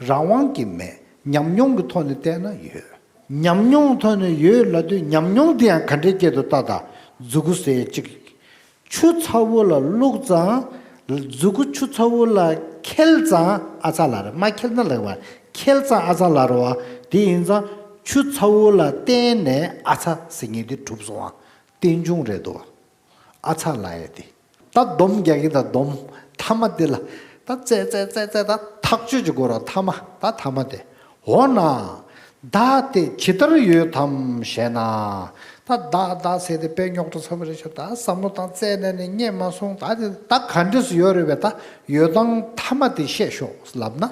རང་དབང་གིས་མེད། ཉམས་མྱོང་གི་ཐོག་ནས་བལྟས་ན་ཡོད། ཉམས་མྱོང་ཐོག་ནས་ཡོད་ལབ་དུས་ཉམས་མྱོང་དེ་ཡང་ག་འདྲའི་སྐད་དུ་བཏགས་དང་། མཛུ་གུ་ཟེར་གཅིག་ཆུ་ཚ་བོ་ལ་བླུགས་ཙང་། མཛུ་གུ་ཆུ་ཚ་བོ་ལ་འཁེལ་ཙང་ཨ་ཚ་ལབ་རེད། མ་འཁེལ་ན་ལབ་པ། འཁེལ་ཙང་ཨ་ཚ་ལབ་རེད་བ། དེ་ཡིན་ཙང་ཆུ་ཚ་བོ་ལ་བརྟེན་ནས་ཨ་ཚ་ཟེར་མཁན་དེ་གྲུབ་སོང་བ། རྟེན་འབྱུང་རེད་འདུག་བ། ཨ་ཚ་ལབ་ཡས་དེ། ད་སྡོམ་རྒྱག་གི་ད་སྡོམ། ཐ་མ་དེ་ལ་ད་བཙལ་བཙལ་བཙལ་བཙལ་ད་ཐག་གཅོད་ཅིག་དགོས་ར། ཐ་མ་ད་ཐ་མ་དེ། འོ་ན། བདག་དེ་ཇི་ལྟར་ཡོད་དམ་ཞེ་ན། ད་བདག་བདག་ཟེར་ཏེ་དཔེ་རྙོག་དྲ་ཚ་པོ་རེད་ཤག་ད་བསམ་བློ་བཏང་བཙལ་ནས་ནི་རྙེད་མ་སོང་། ད་དེ་ད་ག་འདྲས་སུ་ཡོད་རེད་པས། ད་ཡོད་སྟངས་མཐའ་མ་དེ་བཤད་ཤོག་ལབ་ན།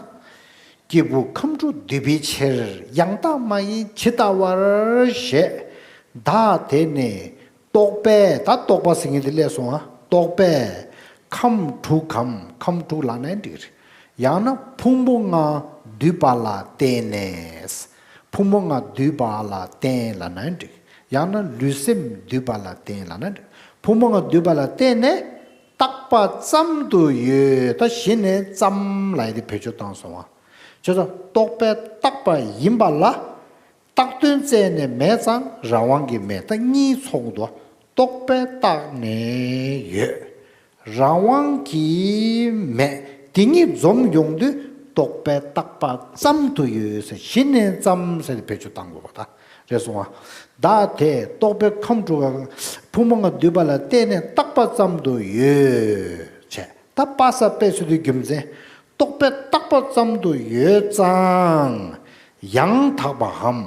སྐྱེས་བུ་ཁམས་དྲུག་འདུས་པའི་ཕྱིར། ཡང་དག་མ་ཡིན་ཇི་ལྟ་བར་ཞེས། བདག་དེ་ནི་རྟོག་པས། ད་རྟོག་པ་ཟེར་མཁན་དེ་སླེབས་སོང་ཨ། རྟོག་པས་ཁམས་དྲུག་གམ། ཁམས་དྲུག་ལབ་ནའི་འགྲིག་རེད། ཡང་ན་ཕུང་པོ་ལྔ་འདུས་པ་ལ་བརྟེན་ནས། ཕུང་པོ་ལྔ་འདུས་པ་ལ་བརྟེན་ལབ་ནའི་འགྲིག་ཡང་ན་ལུས་སེམས་འདུས་པ་ལ་བརྟེན་ལབ་ནའི་འགྲིག་ཕུང་པོ་ལྔ་འདུས་པ་ལ་བརྟེན་ནས་བཏགས་པ་ཙམ་དུ་ཡོད། ད་གཞི་ནས་ཙམ་ལབ་ཡ་དེ་བེད་སྤྱོད་བཏང་སོང་བ། བྱས་ཙང་རྟོག་པས་བཏགས་པ་ཡིན་པ་ལ། བཏགས་དོན་བཙལ་ནས་མེད་ཙང་རང་དབང་གིས་མེད། ད་གཉིས་ཚོགས་འདུག་རྟོག་པས་བཏགས་ནས་ཡོད། རང་དབང་གིས་མེད། དེ་གཉིས་འཛོམས་ཡོང་དུས་རྟོག་པས་བཏགས་པ་ཙམ་དུ་ཡོད་ཟེར། གཞི་ནས་ཙམ་ཟེར་ཏེ་བེད་སྤྱོད་བཏང་དགོས་པ། ད་རེད་སོང་བ། བདག་དེ་རྟོག་པས་ཁམས་དྲུག་གམ། ཕུང་པོ་ལྔ་འདུས་པ་ལ་བརྟེན་ནས་བཏགས་པ་ཙམ་དུ་ཡོད་བྱས། ད་པ་ས་པས་ཟེར་དུས་རྒྱུ་མཚན། རྟོག་པས་བཏགས་པ་ཙམ་དུ་ཡོད་ཙང་། ཡང་དག་པའམ་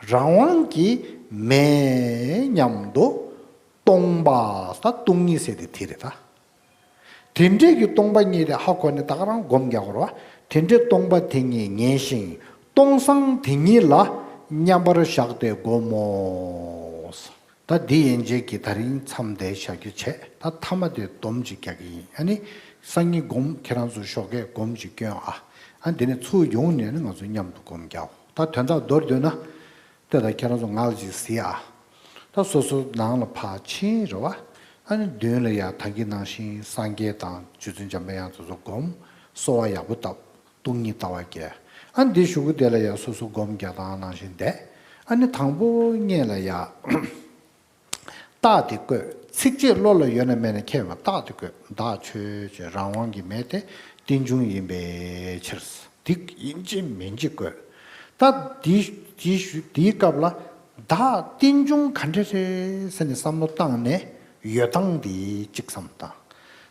རང་དབང་གིས་མེད་སྙམ་དུ་སྟོང་པ། ད་སྟོང་ཉིད་ཟེར་དེ་དེ་རེད་ད། དེ་འདྲའི་གི་སྟོང་པ་ཉིད་དེ་ཧ་གོ་ནས་ད་ག་རང་སྒོམ་རྒྱག་དགོས་རེད་བ། དེ་འདྲའི་སྟོང་པ་དེ་ཉིད་ངེས་ཤིང་སྟོང་སང་དེ་ཉིད་ལ་མཉམ་པར་བཞག་སྟེ་བསྒོམ་མོ། ད་འདི་ཡན་ཆད་ཀྱི་ད་རིང་མཚམས་འདིར་བཞག་རྒྱུ་བྱས། ད་མཐའ་མ་དེ་སྡོམ་ཅིག་རྒྱག་གི་ཡིན། ཨ་ནི་སང་ཉིན་སྒོམ་ཁྱེད་རང་ཚོ་ཞོགས་ཀས་སྒོམ་ཅིག་སྐྱོན་ཨ། ཨ་འདི་ནས་ཚུར་ཡོང་ནས་ནི་ང་ཚོ་མཉམ་དུ་སྒོམ་རྒྱག་ད་དོན་དག་མདོར་བསྡུས་ན། དེ་ལྟར་ཁྱེད་རང་ཚོ་ངལ་ཅིག་གཟིགས་ཨ། ད་སོ་སོ་ནང་ལ་ཕར་ཕྱིན་རེད་བ། ཨ་ནི་མདུན་ལ་ཡ་ད་གིན་ནང་བཞིན་སངས་རྒྱས་དང་རྗེ་བཙུན་འཇམ་པའི་དབྱངས་དེ་ཚོ་སྒོམ། གསོལ་བ་ཡག་པོ་བཏབ། སྟོང་ཉིད་ལྟ་བ་སྐྱེ། ཨ་ནི་འདི་གཞུག་གུ་དེ་ལ་ཡ་སོ་སོ་སྒོམ་རྒྱག་སྟངས་ནང་བཞིན་བསྡད། ཨ་ནི་དང་པོ་སྔོན་ལ་ཡ། རྟགས་དེ་བཀོད། ཚིགས་བཅད་བློ་ལ་ཡོད་ན་མེད་ན་ཁྱད་མེད་པར་རྟགས་དེ་བཀོད། བདག་ཆོས་ཅན། རང་དབང་གིས་མེད་དེ། རྟེན་འབྱུང་ཡིན་པའི་ཕྱིར། དེ་ཡིན་གཅིག་མིན་གཅིག་བཀོད། ད་དེའི་དེའི་དེའི་སྐབས་ལ་བདག་རྟེན་འབྱུང་ག་འདྲ་རེད་ཟེར་ནས་བསམ་བློ་བཏང་ནས་ཡོད་སྟངས་དེ་གཅིག་བསམ་བཏང་།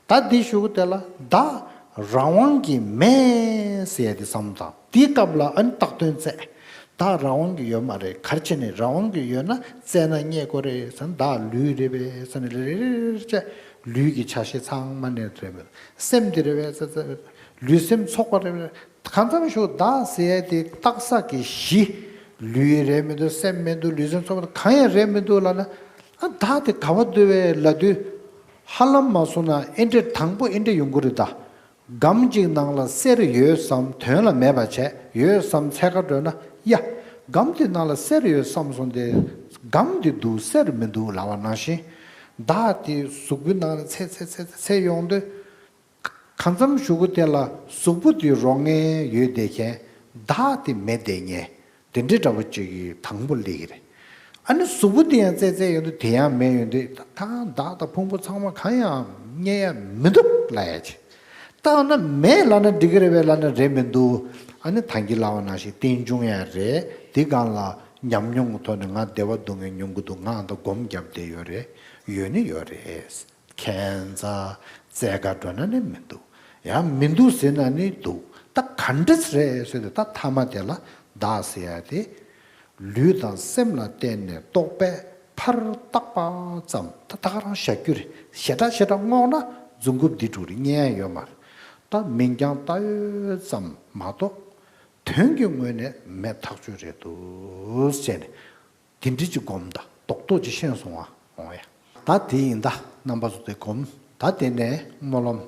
ད་དེའི་གཞུག་གུ་དེ་ལ་བདག་རང་དབང་གིས་མེད་ཟེར་ཡ་དེ་བསམ་བློ་བཏང་། དེའི་སྐབས་ལ་ཨ་ནི་བཏགས་དོན་བཙལ། བདག་རང་དབང་གིས་ཡོད་མ་རེད། ག་རེ་བྱས་ནས་རང་དབང་གིས་ཡོད་ན་བཙལ་ན་རྙེད་དགོས་རེད་ཟེར་ན། བདག་ལུས་རེད་པས་ཟེར་ནས་རེ་རེ་རེ་རེ་བྱས། ལུས་ཀྱི་ཆ་ཤས་ཚང་མ་ནས་རེད་མོད། སེམས་དེ་རེད་པས་ཟེར་ཟེར། ལུས་སེམས་ཚོགས་པ་རེད་པས། གང་འཚམ་ཞིག་བདག་ཟེར་ཡ་དེ་བཏགས་ས་གི་གཞི། ལུས་རེད་མི་འདུག་སེམས་མི་འདུག་ལུས་སེམས་ཚོགས་པ་གང་ཡང་རེད་མི་འདུག་ལབ་ན། ཨ་བདག་དེ་ག་པར་འདུག་པས་ལབ་དུས། ཧ་ལམ་མ་སོང་ན་ཨེ་འདྲས་དང་པོ་ཨེ་འདྲས་ཡོང་གི་རེད་ད། སྒམ་གཅིག་ནང་ལ་གསེར་ཡོད་བསམ། དོན་ལ་མེད་པ་བྱས། ཡོད་བསམ་འཚོལ་ག་འགྲོ་ན། ཡ། སྒམ་དེ་ནང་ལ་གསེར་ཡོད་བསམ་སོང་སྟེ། སྒམ་དེ་འདུག་གསེར་མི་འདུག་ལབ་པ་ནང་བཞིན། བདག་དེ་གཟུགས་པོའི་ནང་ལ་འཚོལ་འཚོལ་འཚོལ་འཚོལ་ཡོང་དུས། གང་འཚམ་གཞུག་གུ་དེ་ལ་གཟུགས་པོ་དེ་རོ་མངར་ཡོད་བསྡད་མཁན། བདག་དེ་མེད་བསྡད་མཁན། དེ་འདྲའི་འདྲ་པོ་ཅིག་གི་དང་པོ་སླེབས་ཀྱི་རེད། ཨ་ནི་གཟུགས་པོ་དེ་ཡང་བཙལ་བཙལ་ཡོང་དུས་དེ་ཡང་མེད་ཡོང་དུས། ད་བདག་དང་ཕུང་པོ་ཚང་མ་གང་ཡང་རྙེད་ཡ་མི་འདུག་ལབ་ཡ་ཅིག་བཏགས་ན་མེད་ལབ་ན་འགྲིག་གི་རེད་པས་ལབ་ན་རེད་མི་འདུག་ཨ་ནི་ད་གིན་ལབ་པ་ནང་བཞིན་རྟེན་འབྱུང་ཡང་རེད། དེ་སྒང་ལ་ཉམས་མྱོང་གི་ཐོག་ནས་ང་བདེ་བ་སྡུག་བསྔལ་མྱོང་གི་འདུག་ང་ད་སྒོམ་བརྒྱབ་བསྡད་ཡོད་རེད། ཡོད་ནི་ཡོད་རེད། ཁྱད་མཚར། བཙལ་ག་འགྲོ་ན་ནི་མི་འདུག་ཡང་མི་འདུག་ཟེར་ན་ནི་འདུག་ད་ག་འདྲ་རེད་ཟེར་དུས། ད་མཐའ་མ་དེ་ལ་བདག་ཟེར་ཡ་དེ། ལུས་དང་སེམས་ལ་བརྟེན་ནས་རྟོག་པས་ཕར་བཏགས་པ་ཙམ། ད་ད་ག་རང་བཞག་རྒྱུ་རེད། ཞེ་དྲག་ཞེ་དྲག་སྔོག་ན་རྫུན་རྐུབ་འདི་དྲུག་རེད། རྙེད་ཡ་ཡོད་མ་རེད། ད་མིང་རྐྱང་བཏགས་ཡོད་ཙམ་མ་གཏོགས། དོན་གྱི་ངོས་ནས་མེད་ཐག་ཆོད་རེད་འདུག་ཟེར་ནས། དེ་འདྲ་ཅིག་སྒོམ་ད། རྡོག་རྡོག་ཅིག་ཤེས་སོང་ང་། འོང་ཡ། ད་དེ་ཡིན་ད། རྣམ་པ་ཚོ་དེ་སྒོམ། ད་དེ་ནས་སྨོན་ལམ།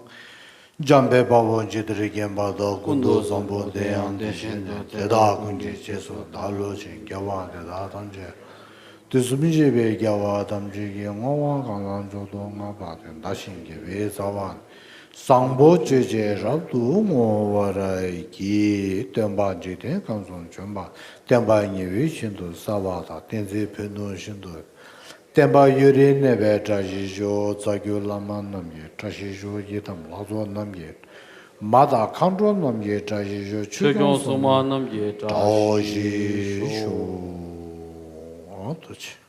འཇམ་དཔལ་དཔའ་བོས་ཇི་ལྟར་མཁྱེན་པ་དང་། ཀུན་ཏུ་བཟང་པོ་དེ་ཡང་དེ་བཞིན་ཏེ། དེ་དག་ཀུན་གྱི་རྗེས་སུ་བདག་སློབ་ཅིང་། དགེ་བ་འདི་དག་ཐམས་ཅད་དུས་གསུམ་གཤེགས་པའི་རྒྱལ་བ་ཐམས་ཅད་ཀྱིས། བསྔོ་བ་གང་ལ་མཆོག་ཏུ་བསྔགས་པ་དེས། བདག་གཞན་དགེ་བའི་རྩ་བ་ནི། བཟང་པོ་སྤྱོད་ཕྱིར་རབ་ཏུ་བསྔོ་བར་བགྱི། སྟོན་པ་འཇིག་རྟེན་ཁམས་སུ་བྱོན་པ། བསྟན་པ་ཉི་འོད་བཞིན་དུ་གསལ་བ་དང་། བསྟན་འཛིན་འཕེལ་གདུང་བཞིན་དུ། བསྟན་པ་ཡུན་རིང་གནས་པའི་བཀྲ་ཤིས་ཤོག་རྩ་བརྒྱུད་བླ་མ་རྣམས་ཀྱི་བཀྲ་ཤིས་ཤོག་ཡི་དམ་ལྷ་ཚོགས་རྣམས་ཀྱི། མ་དང་མཁའ་འགྲོ་རྣམས་ཀྱི་བཀྲ་ཤིས་ཤོག་ཆོས་སྐྱོང་སྲུང་མ་རྣམས་ཀྱི་བཀྲ་ཤིས་ཤོག་ཐུགས་རྗེ་ཆེ།